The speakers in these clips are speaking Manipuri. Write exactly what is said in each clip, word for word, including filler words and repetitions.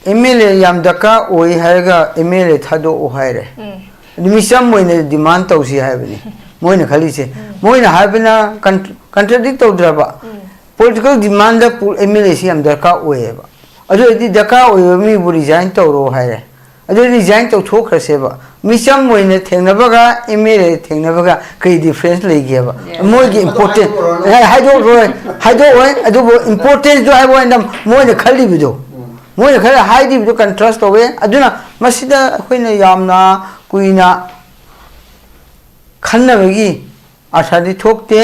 ꯑꯦꯝ ꯑꯦꯜ ꯑꯦ ꯌꯥꯝ ꯗꯔꯀꯥꯔ ꯑꯣꯏ ꯍꯥꯏꯔꯒ ꯑꯦꯝ ꯑꯦꯜ ꯑꯦ ꯊꯥꯗꯣꯛꯑꯣ ꯍꯥꯏꯔꯦ꯫ ꯑꯗꯨ ꯃꯤꯆꯝ ꯑꯣꯏꯅ ꯗꯤꯃꯥꯟ ꯇꯧꯁꯤ ꯍꯥꯏꯕꯅꯤ ꯃꯣꯏꯅ ꯈꯜꯂꯤꯁꯦ꯫ ꯃꯣꯏꯅ ꯍꯥꯏꯕꯅ ꯀꯟꯇ꯭ꯔꯗꯤꯛ ꯇꯧꯗ꯭ꯔꯕ, ꯄꯣꯂꯤꯇꯤꯀꯦꯜ ꯗꯤꯃꯥꯟꯗ ꯑꯦꯝ ꯑꯦꯜ ꯑꯦꯁꯤ ꯌꯥꯝ ꯗꯔꯀꯥꯔ ꯑꯣꯏꯌꯦꯕ꯫ ꯑꯗꯨ ꯑꯣꯏꯔꯗꯤ ꯗꯔꯀꯥꯔ ꯑꯣꯏꯕ ꯃꯤꯕꯨ ꯔꯤꯖꯥꯏꯟ ꯇꯧꯔꯣ ꯍꯥꯏꯔꯦ꯫ ꯑꯗꯨ ꯔꯤꯖꯥꯏꯟ ꯇꯧꯊꯣꯛꯈ꯭ꯔꯁꯦꯕ꯫ ꯃꯤꯆꯝ ꯑꯣꯏꯅ ꯊꯦꯡꯅꯕꯒ ꯑꯦꯝ ꯑꯦꯜ ꯑꯦ ꯊꯦꯡꯅꯕꯒ ꯀꯔꯤ ꯗꯤꯐ꯭ꯔꯦꯟꯁ ꯂꯩꯒꯦꯕ? ꯃꯣꯏꯒꯤ ꯏꯝꯄꯣꯔꯇꯦꯟ ꯍꯥꯏꯗꯣꯛꯑꯣꯏ, ꯍꯥꯏꯗꯣꯛꯑꯣꯏ꯫ ꯑꯗꯨꯕꯨ ꯏꯝꯄꯣꯔꯇꯦꯟꯁꯇꯣ ꯍꯥꯏꯕ ꯋꯥꯅꯤꯗ, ꯃꯣꯏꯅ ꯈꯜꯂꯤꯕꯗꯣ, ꯃꯣꯏꯅ ꯈꯔ ꯍꯥꯏꯔꯤꯕꯗꯣ ꯀꯟꯇ꯭ꯔꯥꯁ ꯇꯧꯋꯦ꯫ ꯑꯗꯨꯅ ꯃꯁꯤꯗ ꯑꯩꯈꯣꯏꯅ ꯌꯥꯝꯅ ꯀꯨꯏꯅ ꯈꯟꯅꯕꯒꯤ ꯑꯥꯔꯊꯗꯤ ꯊꯣꯛꯇꯦ꯫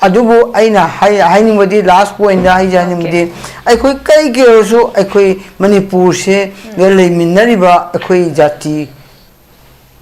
ꯑꯗꯨꯕꯨ ꯑꯩꯅ ꯍꯥꯏ-, ꯍꯥꯏꯅꯤꯡꯕꯗꯤ, ꯂꯥꯁ ꯄꯣꯏꯟꯗ ꯑꯩꯁꯦ ꯍꯥꯏꯅꯤꯡꯕꯗꯤ, ꯑꯩꯈꯣꯏ ꯀꯩꯒꯤ ꯑꯣꯏꯔꯁꯨ ꯑꯩꯈꯣꯏ ꯃꯅꯤꯄꯨꯔꯁꯦ ꯂꯩꯃꯤꯟꯅꯔꯤꯕ ꯑꯩꯈꯣꯏ ꯖꯥꯇꯤ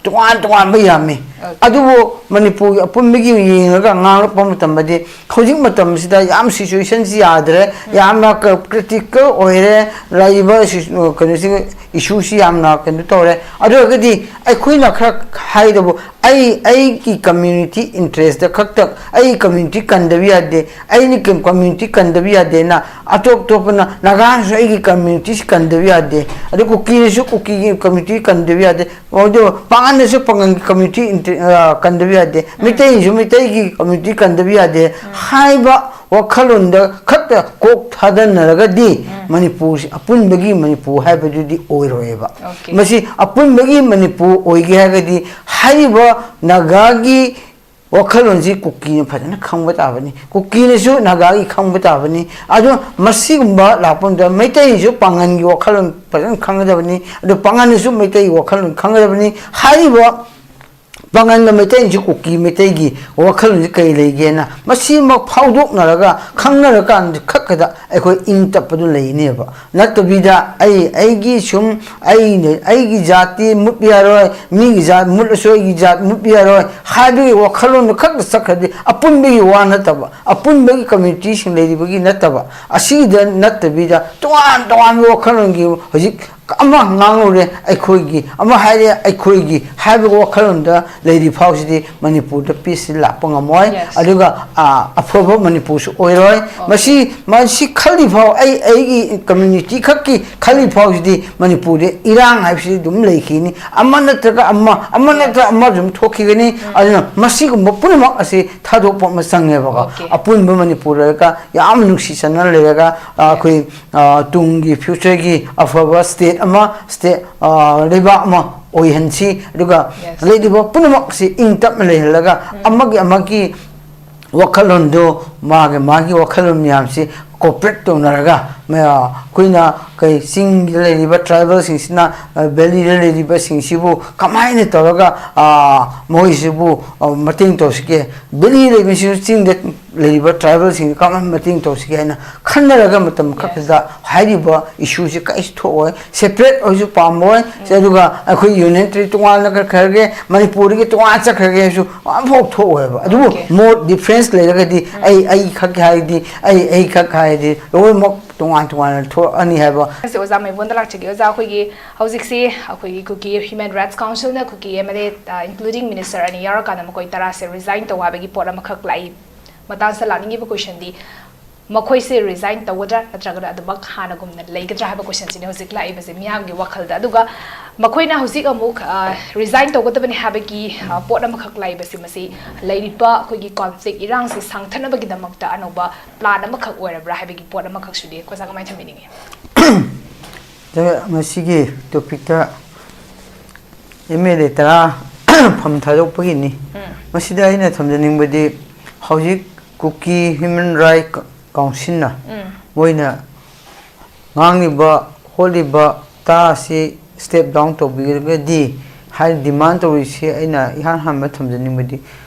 ꯇꯣꯉꯥꯟ ꯇꯣꯉꯥꯟꯕ ꯌꯥꯝꯃꯤ꯫ ꯑꯗꯨꯕꯨ ꯃꯅꯤꯄꯨꯔꯒꯤ ꯑꯄꯨꯟꯕꯒꯤ ꯌꯦꯡꯉꯒ ꯉꯥꯡꯂꯛꯄ ꯃꯇꯝꯗꯗꯤ, ꯍꯧꯖꯤꯛ ꯃꯇꯝꯁꯤꯗ ꯌꯥꯝ ꯁꯤꯆꯨꯋꯦꯁꯟꯁꯤ ꯌꯥꯗ꯭ꯔꯦ, ꯌꯥꯝꯅ ꯀ꯭ꯔꯤꯇꯤꯀꯦꯜ ꯑꯣꯏꯔꯦ꯫ ꯂꯩꯔꯤꯕ ꯁꯤ-, ꯀꯩꯅꯣꯁꯤ, ꯏꯁꯨꯁꯤ ꯌꯥꯝꯅ ꯀꯩꯅꯣ ꯇꯧꯔꯦ꯫ ꯑꯗꯨ ꯑꯣꯏꯔꯒꯗꯤ ꯑꯩꯈꯣꯏꯅ ꯈꯔ ꯍꯥꯏꯗꯕꯨ, ꯑꯩ, ꯑꯩꯒꯤ ꯀꯝꯃ꯭ꯌꯨꯅꯤꯇꯤ ꯏꯟꯇꯔꯦꯁꯇ ꯈꯛꯇ, ꯑꯩꯒꯤ ꯀꯝꯃ꯭ꯌꯨꯅꯤꯇꯤ ꯀꯟꯗꯕ ꯌꯥꯗꯦ, ꯑꯩꯅ ꯀꯝ-, ꯀꯝꯃ꯭ꯌꯨꯅꯤꯇꯤ ꯀꯟꯗꯕ ꯌꯥꯗꯦꯅ, ꯑꯇꯣꯞ ꯑꯇꯣꯞꯄꯅ, ꯅꯥꯒꯥꯅꯁꯨ ꯑꯩꯒꯤ ꯀꯝꯃ꯭ꯌꯨꯅꯤꯇꯤꯁꯤ ꯀꯟꯗꯕ ꯌꯥꯗꯦ, ꯑꯗꯨ ꯀꯨꯀꯤꯅꯁꯨ ꯀꯨꯀꯤꯒꯤ ꯀꯝꯃ꯭ꯌꯨꯅꯤꯇꯤ ꯀꯟꯗꯕ ꯌꯥꯗꯦ, ꯑꯗꯨ ꯄꯥꯉꯟꯅꯁꯨ ꯄꯥꯉꯟꯒꯤ ꯀꯝꯃ꯭ꯌꯨꯅꯤꯇꯤ ꯏꯟꯇ-, ꯑ, ꯀꯟꯗꯕ ꯌꯥꯗꯦ, ꯃꯩꯇꯩꯅꯁꯨ ꯃꯩꯇꯩꯒꯤ ꯀꯝꯃ꯭ꯌꯨꯅꯤꯇꯤ ꯀꯟꯗꯕ ꯌꯥꯗꯦ ꯍꯥꯏꯕ ꯋꯥꯈꯜꯂꯣꯟꯗ ꯈꯛꯇ ꯀꯣꯛ ꯊꯥꯗꯅꯔꯒꯗꯤ ꯃꯅꯤꯄꯨꯔꯁꯤ, ꯑꯄꯨꯟꯕꯒꯤ ꯃꯅꯤꯄꯨꯔ ꯍꯥꯏꯕꯗꯨꯗꯤ ꯑꯣꯏꯔꯣꯏꯕ꯫ ꯃꯁꯤ ꯑꯄꯨꯟꯕꯒꯤ ꯃꯅꯤꯄꯨꯔ ꯑꯣꯏꯒꯦ ꯍꯥꯏꯔꯒꯗꯤ ꯍꯥꯏꯔꯤꯕ ꯅꯥꯒꯥꯒꯤ ꯋꯥꯈꯜꯂꯣꯟꯁꯤ ꯀꯨꯀꯤꯅ ꯐꯖꯅ ꯈꯪꯕ ꯇꯥꯕꯅꯤ, ꯀꯨꯀꯤꯅꯁꯨ ꯅꯥꯒꯥꯒꯤ ꯈꯪꯕ ꯇꯥꯕꯅꯤ꯫ ꯑꯗꯨ ꯃꯁꯤꯒꯨꯝꯕ ꯂꯥꯛꯄ ꯃꯇꯝꯗ ꯃꯩꯇꯩꯅꯁꯨ ꯄꯥꯉꯟꯒꯤ ꯋꯥꯈꯜꯂꯣꯟ ꯐꯖꯅ ꯈꯪꯒꯗꯕꯅꯤ, ꯑꯗꯨ ꯄꯥꯉꯟꯅꯁꯨ ꯃꯩꯇꯩꯒꯤ ꯋꯥꯈꯜꯂꯣꯟ ꯈꯪꯒꯗꯕꯅꯤ꯫ ꯍꯥꯏꯔꯤꯕ ꯄꯥꯉꯟꯒ ꯃꯩꯇꯩꯅꯁꯨ ꯀꯨꯀꯤ ꯃꯩꯇꯩꯒꯤ ꯋꯥꯈꯜꯂꯣꯟꯁꯤ ꯀꯔꯤ ꯂꯩꯒꯦꯅ ꯃꯁꯤꯃꯛ ꯐꯥꯎꯗꯣꯛꯅꯔꯒ ꯈꯪꯅꯔꯀꯥꯟꯗ ꯈꯛꯇꯗ ꯑꯩꯈꯣꯏ ꯏꯪ ꯇꯞꯄꯗꯨ ꯂꯩꯅꯦꯕ꯫ ꯅꯠꯇꯕꯤꯗ ꯑꯩ, ꯑꯩꯒꯤ ꯁꯨꯝ, ꯑꯩꯅ, ꯑꯩꯒꯤ ꯖꯥꯇꯤ ꯃꯨꯠꯄ ꯌꯥꯔꯣꯏ, ꯃꯤꯒꯤ ꯖꯥꯠ ꯃꯨꯠꯂꯁꯨ ꯑꯩꯒꯤ ꯖꯥꯠ ꯃꯨꯠꯄ ꯌꯥꯔꯣꯏ ꯍꯥꯏꯕꯒꯤ ꯋꯥꯈꯜꯂꯣꯟꯗꯨ ꯈꯛꯇ ꯆꯠꯈ꯭ꯔꯗꯤ ꯑꯄꯨꯟꯕꯒꯤ ꯋꯥ ꯅꯠꯇꯕ, ꯑꯄꯨꯟꯕꯒꯤ ꯀꯝꯃ꯭ꯌꯨꯅꯤꯇꯤꯁꯤꯡ ꯂꯩꯔꯤꯕꯒꯤ ꯅꯠꯇꯕ, ꯑꯁꯤꯗ ꯅꯠꯇꯕꯤꯗ ꯇꯣꯉꯥꯟ ꯇꯣꯉꯥꯟꯕ ꯋꯥꯈꯜꯂꯣꯟꯒꯤ ꯍꯧꯖꯤꯛ ꯑꯃ ꯉꯥꯡꯂꯨꯔꯦ ꯑꯩꯈꯣꯏꯒꯤ, ꯑꯃ ꯍꯥꯏꯔꯦ ꯑꯩꯈꯣꯏꯒꯤ ꯍꯥꯏꯕ ꯋꯥꯈꯜꯂꯣꯟꯗ ꯂꯩꯔꯤ ꯐꯥꯎꯁꯤꯗꯤ ꯃꯅꯤꯄꯨꯔꯗ ꯄꯤꯁꯁꯤ ꯂꯥꯛꯄ ꯉꯝꯃꯣꯏ꯫ Yes. ꯑꯗꯨꯒ ꯑ, ꯑꯐꯕ ꯃꯅꯤꯄꯨꯔꯁꯨ ꯑꯣꯏꯔꯣꯏ꯫ ꯃꯁꯤ ꯃꯁꯤ ꯈꯜꯂꯤ ꯐꯥꯎ, ꯑꯩ ꯑꯩꯒꯤ ꯀꯝꯃ꯭ꯌꯨꯅꯤꯇꯤ ꯈꯛꯀꯤ ꯈꯜꯂꯤ ꯐꯥꯎꯁꯤꯗꯤ ꯃꯅꯤꯄꯨꯔꯗ ꯏꯔꯥꯡ ꯍꯥꯏꯕꯁꯤ ꯑꯗꯨꯝ ꯂꯩꯈꯤꯅꯤ꯫ ꯑꯃ ꯅꯠꯇ꯭ꯔꯒ ꯑꯃ, ꯑꯃ ꯅꯠꯇ꯭ꯔꯒ ꯑꯃ ꯑꯗꯨꯝ ꯊꯣꯛꯈꯤꯒꯅꯤ꯫ ꯑꯗꯨꯅ ꯃꯁꯤꯒꯨꯝꯕ ꯄꯨꯝꯅꯃꯛ ꯑꯁꯤ ꯊꯥꯗꯣꯛꯄ ꯑꯃ ꯆꯪꯉꯦꯕꯀꯣ꯫ Okay. ꯑꯄꯨꯟꯕ ꯃꯅꯤꯄꯨꯔ ꯂꯩꯔꯒ ꯌꯥꯝ ꯅꯨꯡꯁꯤ ꯆꯥꯟꯅꯅ ꯂꯩꯔꯒ, ꯑ, ꯑꯩꯈꯣꯏ, ꯑ, ꯇꯨꯡꯒꯤ ꯐ꯭ꯌꯨꯆꯔꯒꯤ ꯑꯐꯕ ꯁ꯭ꯇꯦꯠ ꯑꯃ, ꯁ꯭ꯇꯦꯠ, ꯑ, ꯂꯩꯕꯥꯛ ꯑꯃ ꯑꯣꯏꯍꯟꯁꯤ꯫ ꯑꯗꯨꯒ Yes. ꯂꯩꯔꯤꯕ ꯄꯨꯝꯅꯃꯛꯁꯤ ꯏꯪ ꯇꯞꯅ ꯂꯩꯍꯜꯂꯒ ꯑꯃꯒꯤ ꯑꯃꯒꯤ ꯋꯥꯈꯜꯂꯣꯟꯗꯨ, ꯃꯥꯒꯤ ꯃꯥꯒꯤ ꯋꯥꯈꯜꯂꯣꯟ ꯃꯌꯥꯝꯁꯤ ꯀꯣꯑꯣꯄꯔꯦꯠ ꯇꯧꯅꯔꯒ, ꯃ-, ꯑꯩꯈꯣꯏꯅ ꯀꯩ ꯆꯤꯡꯗ ꯂꯩꯔꯤꯕ ꯇ꯭ꯔꯥꯏꯕꯦꯜꯁꯤꯡꯁꯤꯅ, ꯑ, ꯚꯦꯂꯤꯗ ꯂꯩꯔꯤꯕꯁꯤꯡꯁꯤꯕꯨ ꯀꯃꯥꯏꯅ ꯇꯧꯔꯒ, ꯑ, ꯃꯈꯣꯏꯁꯤꯕꯨ, ꯑ, ꯃꯇꯦꯡ ꯇꯧꯁꯤꯒꯦ, ꯚꯦꯂꯤ ꯂꯩꯕꯁꯤꯡꯁꯨ ꯆꯤꯡꯗ ꯂꯩꯔꯤꯕ ꯇ꯭ꯔꯥꯏꯕꯦꯜꯁꯤꯡꯁꯤ ꯀꯃꯥꯏꯅ ꯃꯇꯦꯡ ꯇꯧꯁꯤꯒꯦ ꯍꯥꯏꯅ ꯈꯟꯅꯔꯒ ꯃꯇꯝ ꯈꯛꯇꯗ ꯍꯥꯏꯔꯤꯕ ꯏꯁꯨꯁꯤ ꯀꯔꯤꯁꯨ ꯊꯣꯛꯑꯣꯏ꯫ ꯁꯦꯄꯔꯦꯠ ꯑꯣꯏꯁꯨ ꯄꯥꯝꯃꯣꯏ꯫ ꯑꯗꯨꯒ ꯑꯩꯈꯣꯏ ꯌꯨꯅꯤꯌꯟ ꯇꯦꯔꯤꯇꯣꯔꯤ ꯇꯣꯉꯥꯟꯅ ꯈꯔ ꯈꯔꯒꯦ, ꯃꯅꯤꯄꯨꯔꯗꯒꯤ ꯇꯣꯉꯥꯟꯅ ꯆꯠꯈ꯭ꯔꯒꯦ ꯍꯥꯏꯁꯨ ꯑꯃꯐꯥꯎ ꯊꯣꯛꯑꯣꯏꯕ꯫ ꯑꯗꯨꯕꯨ Okay. ꯃꯣꯠ ꯗꯤꯐ꯭ꯔꯦꯟꯁ ꯂꯩꯔꯒꯗꯤ ꯑꯩ ꯑꯩ ꯈꯛꯀꯤ ꯍꯥꯏꯔꯗꯤ, ꯑꯩ ꯑꯩ ꯈꯛ ꯍꯥꯏꯔꯗꯤ ꯂꯣꯏꯅꯃꯛ ꯇꯣꯉꯥꯟ ꯇꯣꯉꯥꯟꯅ ꯊꯣꯛꯑꯅꯤ ꯍꯥꯏꯕ꯫ ꯑꯁꯤ ꯑꯣꯖꯥ ꯃꯩꯕꯣꯟꯗ ꯂꯥꯛꯆꯒꯦ꯫ ꯑꯣꯖꯥ, ꯑꯩꯈꯣꯏꯒꯤ ꯍꯧꯖꯤꯛꯁꯤ ꯑꯩꯈꯣꯏꯒꯤ ꯀꯨꯀꯤ ꯍ꯭ꯌꯨꯃꯦꯟ ꯔꯥꯏꯠꯁ ꯀꯥꯎꯟꯁꯤꯜꯅ Kuki M L A, including minister ꯑꯅꯤ ꯌꯥꯎꯔꯀꯥꯟꯗ ꯃꯈꯣꯏ ꯇꯔꯥꯁꯦ ꯔꯤꯖꯥꯏꯟ ꯇꯧ ꯍꯥꯏꯕꯒꯤ ꯄꯣꯠ ꯑꯃꯈꯛ ꯂꯥꯛꯏ꯫ ꯃꯇꯥꯡꯁꯤꯗ ꯂꯥꯛꯅꯤꯡꯉꯤꯕ ꯀꯣꯏꯁꯟꯗꯤ, ꯃꯈꯣꯏꯁꯦ ꯔꯤꯖꯥꯏꯟ ꯇꯧꯒꯗ꯭ꯔꯥ ꯅꯠꯇ꯭ꯔꯒꯅ ꯑꯗꯨꯃꯛ ꯍꯥꯟꯅꯒꯨꯝꯅ ꯂꯩꯒꯗ꯭ꯔꯥ ꯍꯥꯏꯕ ꯀꯣꯏꯁꯟꯁꯤꯅꯤ ꯍꯧꯖꯤꯛ ꯂꯥꯛꯏꯕꯁꯦ ꯃꯤꯌꯥꯝꯒꯤ ꯋꯥꯈꯜꯗ꯫ ꯑꯗꯨꯒ ꯃꯈꯣꯏꯅ ꯍꯧꯖꯤꯛ ꯑꯃꯨꯛ, ꯑ, ꯔꯤꯖꯥꯏꯟ ꯇꯧꯒꯗꯕꯅꯤ ꯍꯥꯏꯕꯒꯤ, ꯑ, ꯄꯣꯠ ꯑꯃꯈꯛ ꯂꯥꯛꯏꯕꯁꯤ, ꯃꯁꯤ ꯂꯩꯔꯤꯕ ꯑꯩꯈꯣꯏꯒꯤ ꯀꯣꯟꯐ꯭ꯂꯤꯛ, ꯏꯔꯥꯡꯁꯤ ꯁꯥꯡꯊꯅꯕꯒꯤꯗꯃꯛꯇ ꯑꯅꯧꯕ ꯄ꯭ꯂꯥꯟ ꯑꯃꯈꯛ ꯑꯣꯏꯔꯕ꯭ꯔꯥ ꯍꯥꯏꯕꯒꯤ ꯄꯣꯠ ꯑꯃꯈꯛꯁꯨꯗꯤ ꯑꯣꯖꯥ ꯀꯃꯥꯏꯅ ꯊꯝꯕꯤꯅꯤꯡꯉꯤ? ꯑꯗ ꯃꯁꯤꯒꯤ ꯇꯣꯄꯤꯛꯇ ꯑꯦꯝ ꯑꯦꯜ ꯑꯦ ꯇꯔꯥ ꯐꯝ ꯊꯥꯗꯣꯛꯄꯒꯤꯅꯤ꯫ ꯃꯁꯤꯗ ꯑꯩꯅ ꯊꯝꯖꯅꯤꯡꯕꯗꯤ, ꯍꯧꯖꯤꯛ ꯀꯨꯀꯤ ꯍ꯭ꯌꯨꯃꯦꯟ ꯔꯥꯏꯠ ꯀꯥꯎꯟꯁꯤꯜꯅ ꯃꯣꯏꯅ ꯉꯥꯡꯂꯤꯕ ꯈꯣꯠꯂꯤꯕ ꯇꯔꯥ ꯑꯁꯤ ꯁ꯭ꯇꯦꯞ ꯗꯥꯎꯟ ꯇꯧꯕꯤꯔꯒꯗꯤ ꯍꯥꯏꯅ ꯗꯤꯃꯥꯟ ꯇꯧꯔꯤꯁꯤ꯫ ꯑꯩꯅ ꯏꯍꯥꯟ ꯍꯥꯟꯕ ꯊꯝꯖꯅꯤꯡꯕꯗꯤ,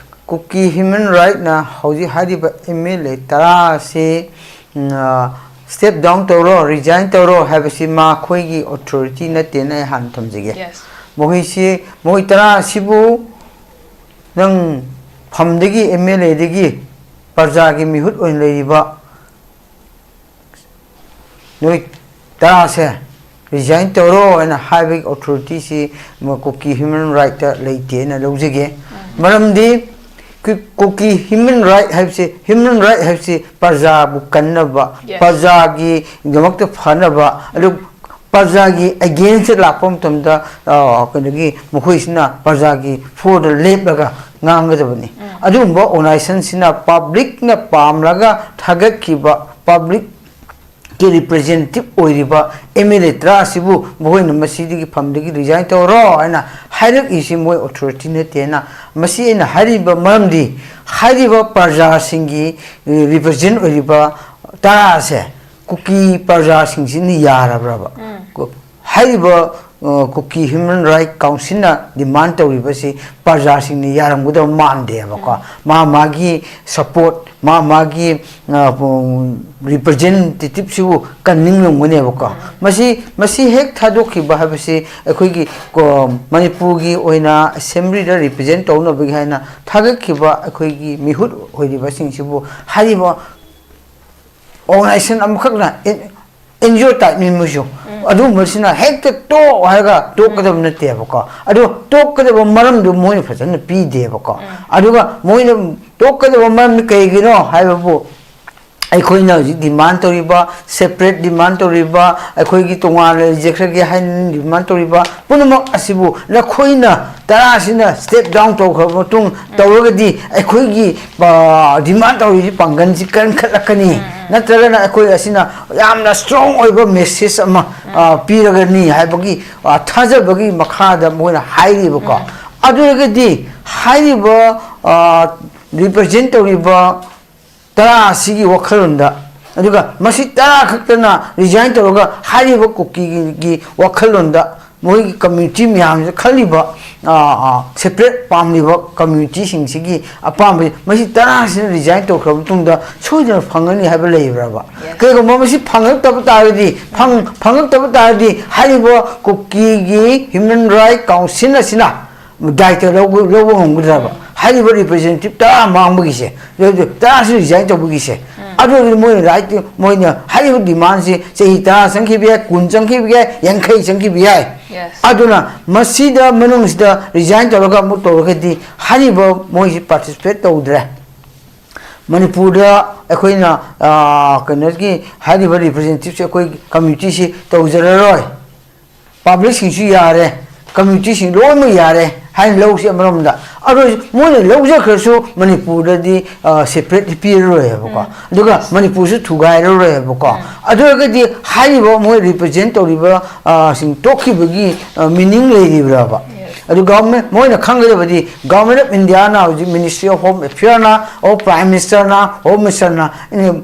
ꯀꯨꯀꯤ ꯍ꯭ꯌꯨꯃꯦꯟ ꯔꯥꯏꯠꯅ ꯍꯧꯖꯤꯛ ꯍꯥꯏꯔꯤꯕ ꯑꯦꯝ ꯑꯦꯜ ꯑꯦ ꯇꯔꯥ ꯑꯁꯤ, ꯎꯝ, ꯑ, ꯁ꯭ꯇꯦꯞ ꯗꯥꯎꯟ ꯇꯧꯔꯣ, ꯔꯤꯖꯥꯏꯟ ꯇꯧꯔꯣ ꯍꯥꯏꯕꯁꯤ ꯃꯈꯣꯏꯒꯤ ꯑꯣꯊꯣꯔꯤꯇꯤ ꯅꯠꯇꯦꯅ ꯑꯩ ꯍꯥꯟꯅ ꯊꯝꯖꯒꯦ꯫ Yes. ꯃꯈꯣꯏꯁꯤ, ꯃꯈꯣꯏ ꯇꯔꯥ ꯑꯁꯤꯕꯨ ꯅꯪ ꯐꯝꯗꯒꯤ, ꯑꯦꯝ ꯑꯦꯜ ꯑꯦꯗꯒꯤ ꯄ꯭ꯔꯖꯥꯒꯤ ꯃꯤꯍꯨꯠ ꯑꯣꯏꯅ ꯂꯩꯔꯤꯕ ꯅꯣꯏ ꯇꯔꯥꯁꯦ ꯔꯤꯖꯥꯏꯟ ꯇꯧꯔꯣ ꯍꯥꯏꯅ ꯍꯥꯏꯕꯒꯤ ꯑꯣꯊꯣꯔꯤꯇꯤꯁꯤ ꯀꯨꯀꯤ ꯍ꯭ꯌꯨꯃꯦꯟ ꯔꯥꯏꯠꯇ ꯂꯩꯇꯦꯅ ꯂꯧꯖꯒꯦ꯫ ꯃꯔꯝꯗꯤ ꯀꯨꯀꯤ ꯍ꯭ꯌꯨꯃꯦꯟ ꯔꯥꯏꯠ ꯍꯥꯏꯕꯁꯤ, ꯍ꯭ꯌꯨꯃꯦꯟ ꯔꯥꯏꯠ ꯍꯥꯏꯕꯁꯤ ꯄ꯭ꯔꯖꯥꯕꯨ ꯀꯟꯅꯕ, ꯄ꯭ꯔꯖꯥꯒꯤꯗꯃꯛꯇ ꯐꯅꯕ, ꯑꯗꯨ ꯄ꯭ꯔꯖꯥꯒꯤ ꯑꯦꯒꯦꯟꯁꯇ ꯂꯥꯛꯄ ꯃꯇꯝꯗ ꯀꯩꯅꯣꯒꯤ ꯃꯈꯣꯏꯁꯤꯅ ꯄ꯭ꯔꯖꯥꯒꯤ ꯐꯣꯔꯗ ꯂꯦꯞꯂꯒ ꯉꯥꯡꯒꯗꯕꯅꯤ꯫ ꯑꯗꯨꯒꯨꯝꯕ ꯑꯣꯔꯒꯅꯥꯏꯖꯦꯁꯟꯁꯤꯅ ꯄꯕ꯭ꯂꯤꯛꯅ ꯄꯥꯝꯂꯒ ꯊꯥꯒꯠꯈꯤꯕ ꯄꯕ꯭ꯂꯤꯛ ꯀꯤ ꯔꯤꯄ꯭ꯔꯖꯦꯟꯇꯦꯇꯤꯚ ꯑꯣꯏꯔꯤꯕ ꯑꯦꯝ ꯑꯦꯜ ꯑꯦ ꯇꯔꯥ ꯑꯁꯤꯕꯨ ꯃꯈꯣꯏꯅ ꯃꯁꯤꯗꯒꯤ ꯐꯝꯗꯒꯤ ꯔꯤꯖꯥꯏꯟ ꯇꯧꯔꯣ ꯍꯥꯏꯅ ꯍꯥꯏꯔꯛꯏꯁꯤ ꯃꯣꯏ ꯑꯣꯊꯣꯔꯤꯇꯤ ꯅꯠꯇꯦꯅ꯫ ꯃꯁꯤ ꯑꯩꯅ ꯍꯥꯏꯔꯤꯕ ꯃꯔꯝꯗꯤ ꯍꯥꯏꯔꯤꯕ ꯄ꯭ꯔꯖꯥꯁꯤꯡꯒꯤ ꯔꯤꯄ꯭ꯔꯖꯦꯟ ꯑꯣꯏꯔꯤꯕ ꯇꯔꯥꯁꯦ ꯀꯨꯀꯤ ꯄ꯭ꯔꯖꯥꯁꯤꯡꯁꯤꯅ ꯌꯥꯔꯕ꯭ꯔꯕ? ꯀꯨ- ꯍꯥꯏꯔꯤꯕ ꯀꯨꯀꯤ ꯍ꯭ꯌꯨꯃꯦꯟ ꯔꯥꯏꯠ ꯀꯥꯎꯟꯁꯤꯜꯅ ꯗꯤꯃꯥꯟ ꯇꯧꯔꯤꯕꯁꯤ ꯄ꯭ꯔꯖꯥꯁꯤꯡꯅ ꯌꯥꯔꯝꯒꯗꯕ ꯃꯥꯟꯗꯦꯕꯀꯣ꯫ ꯃꯥ ꯃꯥꯒꯤ ꯁꯄꯣꯔꯠ, ꯃꯥ ꯃꯥꯒꯤ ꯔꯤꯄ꯭ꯔꯖꯦꯟꯇꯦꯇꯤꯞꯁꯤꯕꯨ ꯀꯟꯅꯤꯡꯂꯝꯒꯅꯦꯕꯀꯣ꯫ ꯃꯁꯤ ꯃꯁꯤ ꯍꯦꯛ ꯊꯥꯗꯣꯛꯈꯤꯕ ꯍꯥꯏꯕꯁꯤ ꯑꯩꯈꯣꯏꯒꯤ ꯀꯣ- ꯃꯅꯤꯄꯨꯔꯒꯤ ꯑꯣꯏꯅ ꯑꯦꯁꯦꯝꯕ꯭ꯂꯤꯗ ꯔꯤꯄ꯭ꯔꯖꯦꯟ ꯇꯧꯅꯕꯒꯤ ꯍꯥꯏꯅ ꯊꯥꯒꯠꯈꯤꯕ ꯑꯩꯈꯣꯏꯒꯤ ꯃꯤꯍꯨꯠ ꯑꯣꯏꯔꯤꯕꯁꯤꯡꯁꯤꯕꯨ ꯍꯥꯏꯔꯤꯕ ꯑꯣꯔꯒꯅꯥꯏꯖꯦꯁꯟ ꯑꯃꯈꯛꯅ ꯑꯦꯟ ꯖꯤ ꯑꯣ ꯇꯥꯏꯞꯅꯤ ꯃꯣꯏꯁꯨ꯫ ꯑꯗꯨꯒꯨꯝꯕꯁꯤꯅ ꯍꯦꯛꯇ ꯇꯣꯛ ꯍꯥꯏꯔꯒ ꯇꯣꯛꯀꯗꯕ ꯅꯠꯇꯦꯕꯀꯣ꯫ ꯑꯗꯣ ꯇꯣꯛꯀꯗꯕ ꯃꯔꯝꯗꯨ ꯃꯣꯏꯅ ꯐꯖꯅ ꯄꯤꯗꯦꯕꯀꯣ꯫ ꯑꯗꯨꯒ ꯃꯣꯏꯅ ꯇꯣꯛꯀꯗꯕ ꯃꯔꯝꯗꯨ ꯀꯩꯒꯤꯅꯣ ꯍꯥꯏꯕꯕꯨ ꯑꯩꯈꯣꯏꯅ ꯍꯧꯖꯤꯛ ꯗꯤꯃꯥꯟ ꯇꯧꯔꯤꯕ, ꯁꯦꯄꯔꯦꯠ ꯗꯤꯃꯥꯟ ꯇꯧꯔꯤꯕ, ꯑꯩꯈꯣꯏꯒꯤ ꯇꯣꯉꯥꯟꯅ ꯂꯩꯖꯈ꯭ꯔꯒꯦ ꯍꯥꯏꯅ ꯗꯤꯃꯥꯟ ꯇꯧꯔꯤꯕ ꯄꯨꯝꯅꯃꯛ ꯑꯁꯤꯕꯨ ꯅꯈꯣꯏꯅ ꯇꯔꯥꯁꯤꯅ ꯁ꯭ꯇꯦꯞ ꯗꯥꯎꯟ ꯇꯧꯈ꯭ꯔꯕ ꯃꯇꯨꯡ ꯇꯧꯔꯒꯗꯤ ꯑꯩꯈꯣꯏꯒꯤ ꯗꯤꯃꯥꯟ ꯇꯧꯔꯤꯁꯤ ꯄꯥꯡꯒꯜꯁꯤ ꯀꯟꯈꯠꯂꯛꯀꯅꯤ꯫ ꯅꯠꯇ꯭ꯔꯒꯅ ꯑꯩꯈꯣꯏ ꯑꯁꯤꯅ ꯌꯥꯝꯅ ꯁ꯭ꯇꯔꯣꯡ ꯑꯣꯏꯕ ꯃꯦꯁꯦꯖ ꯑꯃ ꯄꯤꯔꯒꯅꯤ ꯍꯥꯏꯕꯒꯤ ꯊꯥꯖꯕꯒꯤ ꯃꯈꯥꯗ ꯃꯣꯏꯅ ꯍꯥꯏꯔꯤꯕꯀꯣ꯫ ꯑꯗꯨ ꯑꯣꯏꯔꯒꯗꯤ ꯍꯥꯏꯔꯤꯕ ꯔꯤꯄ꯭ꯔꯖꯦꯟ ꯇꯧꯔꯤꯕ ꯇꯔꯥ ꯑꯁꯤꯒꯤ ꯋꯥꯈꯜꯂꯣꯟꯗ, ꯑꯗꯨꯒ ꯃꯁꯤ ꯇꯔꯥ ꯈꯛꯇꯅ ꯔꯤꯖꯥꯏꯟ ꯇꯧꯔꯒ ꯍꯥꯏꯔꯤꯕ ꯀꯨꯀꯤꯒꯤ ꯋꯥꯈꯜꯂꯣꯟꯗ ꯃꯣꯏꯒꯤ ꯀꯝꯃ꯭ꯌꯨꯅꯤꯇꯤ ꯃꯌꯥꯝꯁꯤꯗ ꯈꯜꯂꯤꯕ ꯁꯦꯄꯔꯦꯠ ꯄꯥꯝꯂꯤꯕ ꯀꯝꯃ꯭ꯌꯨꯅꯤꯇꯤꯁꯤꯡꯁꯤꯒꯤ ꯑꯄꯥꯝꯕ ꯃꯁꯤ ꯇꯔꯥꯁꯤꯅ ꯔꯤꯖꯥꯏꯟ ꯇꯧꯈ꯭ꯔꯕ ꯃꯇꯨꯡꯗ ꯁꯣꯏꯗꯅ ꯐꯪꯒꯅꯤ ꯍꯥꯏꯕ ꯂꯩꯕ꯭ꯔꯕ? ꯀꯩꯒꯨꯝꯕ ꯃꯁꯤ ꯐꯪꯉꯛꯇꯕ ꯇꯥꯔꯒꯗꯤ, ꯐꯪ- ꯐꯪꯉꯛꯇꯕ ꯇꯥꯔꯒꯗꯤ ꯍꯥꯏꯔꯤꯕ ꯀꯨꯀꯤꯒꯤ ꯍ꯭ꯌꯨꯃꯦꯟ ꯔꯥꯏꯠ ꯀꯥꯎꯟꯁꯤꯜ ꯑꯁꯤꯅ ꯗꯥꯏꯇ ꯂꯧꯕ ꯂꯧꯕ ꯉꯝꯒꯗ꯭ꯔꯕ? ꯍꯥꯏꯔꯤꯕ ꯔꯤꯄ꯭ꯔꯖꯦꯟꯇꯦꯇꯤꯞ ꯇꯔꯥ ꯃꯥꯡꯕꯒꯤꯁꯦ, ꯇꯔꯥꯁꯤ ꯔꯤꯖꯥꯏꯟ ꯇꯧꯕꯒꯤꯁꯦ, ꯑꯗꯨ ꯑꯣꯏꯔꯗꯤ ꯃꯣꯏꯅ ꯔꯥꯏꯠ, ꯃꯣꯏꯅ ꯍꯥꯏꯔꯤꯕ ꯗꯤꯃꯥꯟꯁꯤ ꯆꯍꯤ ꯇꯔꯥ ꯆꯪꯈꯤꯕ ꯌꯥꯏ, ꯀꯨꯟ ꯆꯪꯈꯤꯕ ꯌꯥꯏ, ꯌꯥꯡꯈꯩ ꯆꯪꯈꯤꯕ ꯌꯥꯏ꯫ Yes. ꯑꯗꯨꯅ ꯃꯁꯤꯗ ꯃꯅꯨꯡꯁꯤꯗ ꯔꯤꯖꯥꯏꯟ ꯇꯧꯔꯒ ꯑꯃꯨꯛ ꯇꯧꯔꯒꯗꯤ ꯍꯥꯏꯔꯤꯕ ꯃꯣꯏꯁꯤ ꯄꯥꯔꯇꯤꯁꯤꯄꯦꯠ ꯇꯧꯗ꯭ꯔꯦ꯫ ꯃꯅꯤꯄꯨꯔꯗ ꯑꯩꯈꯣꯏꯅ, ꯑ, ꯀꯩꯅꯣꯒꯤ ꯍꯥꯏꯔꯤꯕ ꯔꯤꯄ꯭ꯔꯖꯦꯟꯇꯦꯇꯤꯞꯁꯦ ꯑꯩꯈꯣꯏ ꯀꯝꯃ꯭ꯌꯨꯅꯤꯇꯤꯁꯤ ꯇꯧꯖꯔꯔꯣꯏ, ꯄꯥꯕ꯭ꯂꯤꯛꯁꯤꯡꯁꯨ ꯌꯥꯔꯦ, ꯀꯝꯃ꯭ꯌꯨꯅꯤꯇꯤꯁꯤꯡ ꯂꯣꯏꯅꯃꯛ ꯌꯥꯔꯦ ꯍꯥꯏꯅ ꯂꯧꯁꯤ ꯑꯃꯔꯣꯝꯗ꯫ ꯑꯗꯨ ꯃꯣꯏꯅ ꯂꯧꯖꯈ꯭ꯔꯁꯨ ꯃꯅꯤꯄꯨꯔꯗꯗꯤ, ꯑ, ꯁꯦꯄꯔꯦꯠ ꯄꯤꯔꯔꯣꯏꯕꯀꯣ꯫ ꯑꯗꯨꯒ ꯃꯅꯤꯄꯨꯔꯁꯨ ꯊꯨꯒꯥꯏꯔꯔꯣꯏꯕꯀꯣ꯫ ꯑꯗꯨ ꯑꯣꯏꯔꯒꯗꯤ ꯍꯥꯏꯔꯤꯕ ꯃꯣꯏ ꯔꯤꯄ꯭ꯔꯖꯦꯟ ꯇꯧꯔꯤꯕ, ꯑ, ꯁꯤꯡ ꯇꯣꯛꯈꯤꯕꯒꯤ, ꯑ, ꯃꯤꯅꯤꯡ ꯂꯩꯔꯤꯕ꯭ꯔꯕ? ꯑꯗꯨ ꯒꯚꯔꯟꯃꯦꯟ, ꯃꯣꯏꯅ ꯈꯪꯒꯗꯕꯗꯤ ꯒꯚꯔꯟꯃꯦꯟ ꯑꯣꯐ ꯏꯟꯗꯤꯌꯥꯅ ꯍꯧꯖꯤꯛ ꯃꯤꯅꯤꯁꯇ꯭ꯔꯤ ꯑꯣꯐ ꯍꯣꯝ ꯑꯦꯐꯤꯌꯔꯅ, ꯑꯣꯐ ꯄ꯭ꯔꯥꯏꯝ ꯃꯤꯅꯤꯁꯇꯔꯅ, ꯍꯣꯝ ꯃꯤꯅꯤꯁꯇꯔꯅ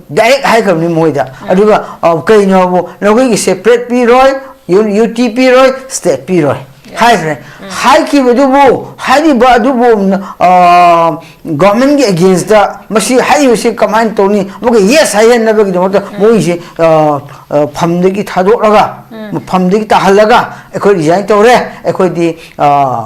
ꯗꯥꯏꯔꯦꯛ ꯍꯥꯏꯈ꯭ꯔꯕꯅꯤ ꯃꯣꯏꯗ꯫ ꯑꯗꯨꯒ, ꯑ, ꯀꯩꯅꯣꯕꯨ ꯅꯈꯣꯏꯒꯤ ꯁꯦꯄꯔꯦꯠ ꯄꯤꯔꯣꯏ, ꯌꯨ-, ꯌꯨ ꯇꯤ ꯄꯤꯔꯣꯏ, ꯁ꯭ꯇꯦꯠ ꯄꯤꯔꯣꯏ ꯍꯥꯏꯈ꯭ꯔꯦ꯫ ꯍꯥꯏꯈꯤꯕꯗꯨꯕꯨ, ꯍꯥꯏꯔꯤꯕ ꯑꯗꯨꯕꯨ, ꯑ, ꯒꯚꯔꯟꯃꯦꯟꯒꯤ ꯑꯦꯒꯦꯟꯁꯇ ꯃꯁꯤ ꯍꯥꯏꯔꯤꯕꯁꯤ ꯀꯃꯥꯏꯅ ꯇꯧꯅꯤ? ꯑꯃꯨꯛꯀ ꯌꯦꯁ ꯍꯥꯏꯍꯟꯅꯕꯒꯤꯗꯃꯛꯇ ꯃꯣꯏꯁꯦ, ꯑ, ꯑ, ꯐꯝꯗꯒꯤ ꯊꯥꯗꯣꯛꯂꯒ, ꯐꯝꯗꯒꯤ ꯇꯥꯍꯜꯂꯒ ꯑꯩꯈꯣꯏ ꯔꯤꯖꯥꯏꯟ ꯇꯧꯔꯦ, ꯑꯩꯈꯣꯏꯗꯤ, ꯑ,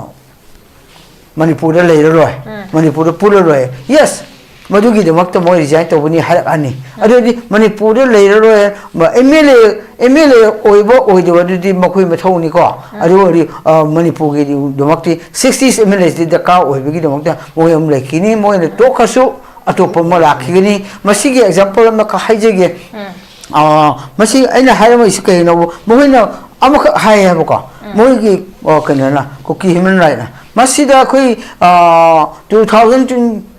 ꯃꯅꯤꯄꯨꯔꯗ ꯂꯩꯔꯔꯣꯏ, ꯃꯅꯤꯄꯨꯔꯗ ꯄꯨꯜꯂꯔꯣꯏ꯫ ꯌꯦꯁ, ꯃꯗꯨꯒꯤꯗꯃꯛꯇ ꯃꯣꯏ ꯔꯤꯖꯥꯏꯟ ꯇꯧꯕꯅꯤ ꯍꯥꯏꯔꯛꯑꯅꯤ꯫ ꯑꯗꯨꯗꯤ ꯃꯅꯤꯄꯨꯔꯗ ꯂꯩꯔꯔꯣꯏ, M L A, M L ꯑꯦ ꯑꯣꯏꯕ ꯑꯣꯏꯗꯕ ꯑꯗꯨꯗꯤ ꯃꯈꯣꯏ ꯃꯊꯧꯅꯤꯀꯣ꯫ ꯑꯗꯨ ꯑꯣꯏꯔꯗꯤ, ꯑ, ꯃꯅꯤꯄꯨꯔꯒꯤꯗꯃꯛꯇꯤ ꯁꯤꯛꯁꯇꯤ ꯑꯦꯝ ꯑꯦꯜ ꯑꯦꯁꯇꯤ ꯗꯔꯀꯥꯔ ꯑꯣꯏꯕꯒꯤꯗꯃꯛꯇ ꯃꯣꯏ ꯑꯃ ꯂꯩꯈꯤꯅꯤ, ꯃꯣꯏꯅ ꯇꯣꯛꯈ꯭ꯔꯁꯨ ꯑꯇꯣꯞꯄ ꯑꯃ ꯂꯥꯛꯈꯤꯒꯅꯤ꯫ ꯃꯁꯤꯒꯤ ꯑꯦꯛꯖꯥꯝꯄꯜ ꯑꯃꯈꯛ ꯍꯥꯏꯖꯒꯦ꯫ ꯑ, ꯃꯁꯤ ꯑꯩꯅ ꯍꯥꯏꯔꯝꯃꯤꯁꯤ ꯀꯩꯅꯣꯕꯨ, ꯃꯈꯣꯏꯅ ꯑꯃꯈꯛ ꯍꯥꯏꯌꯦꯕꯀꯣ, ꯃꯣꯏꯒꯤ, ꯑ, ꯀꯩꯅꯣꯅ, ꯀꯨꯀꯤ ꯍ꯭ꯌꯨꯃꯦꯟ ꯔꯥꯏꯠꯅ꯫ ꯃꯁꯤꯗ ꯑꯩꯈꯣꯏ, ꯑ, two thousand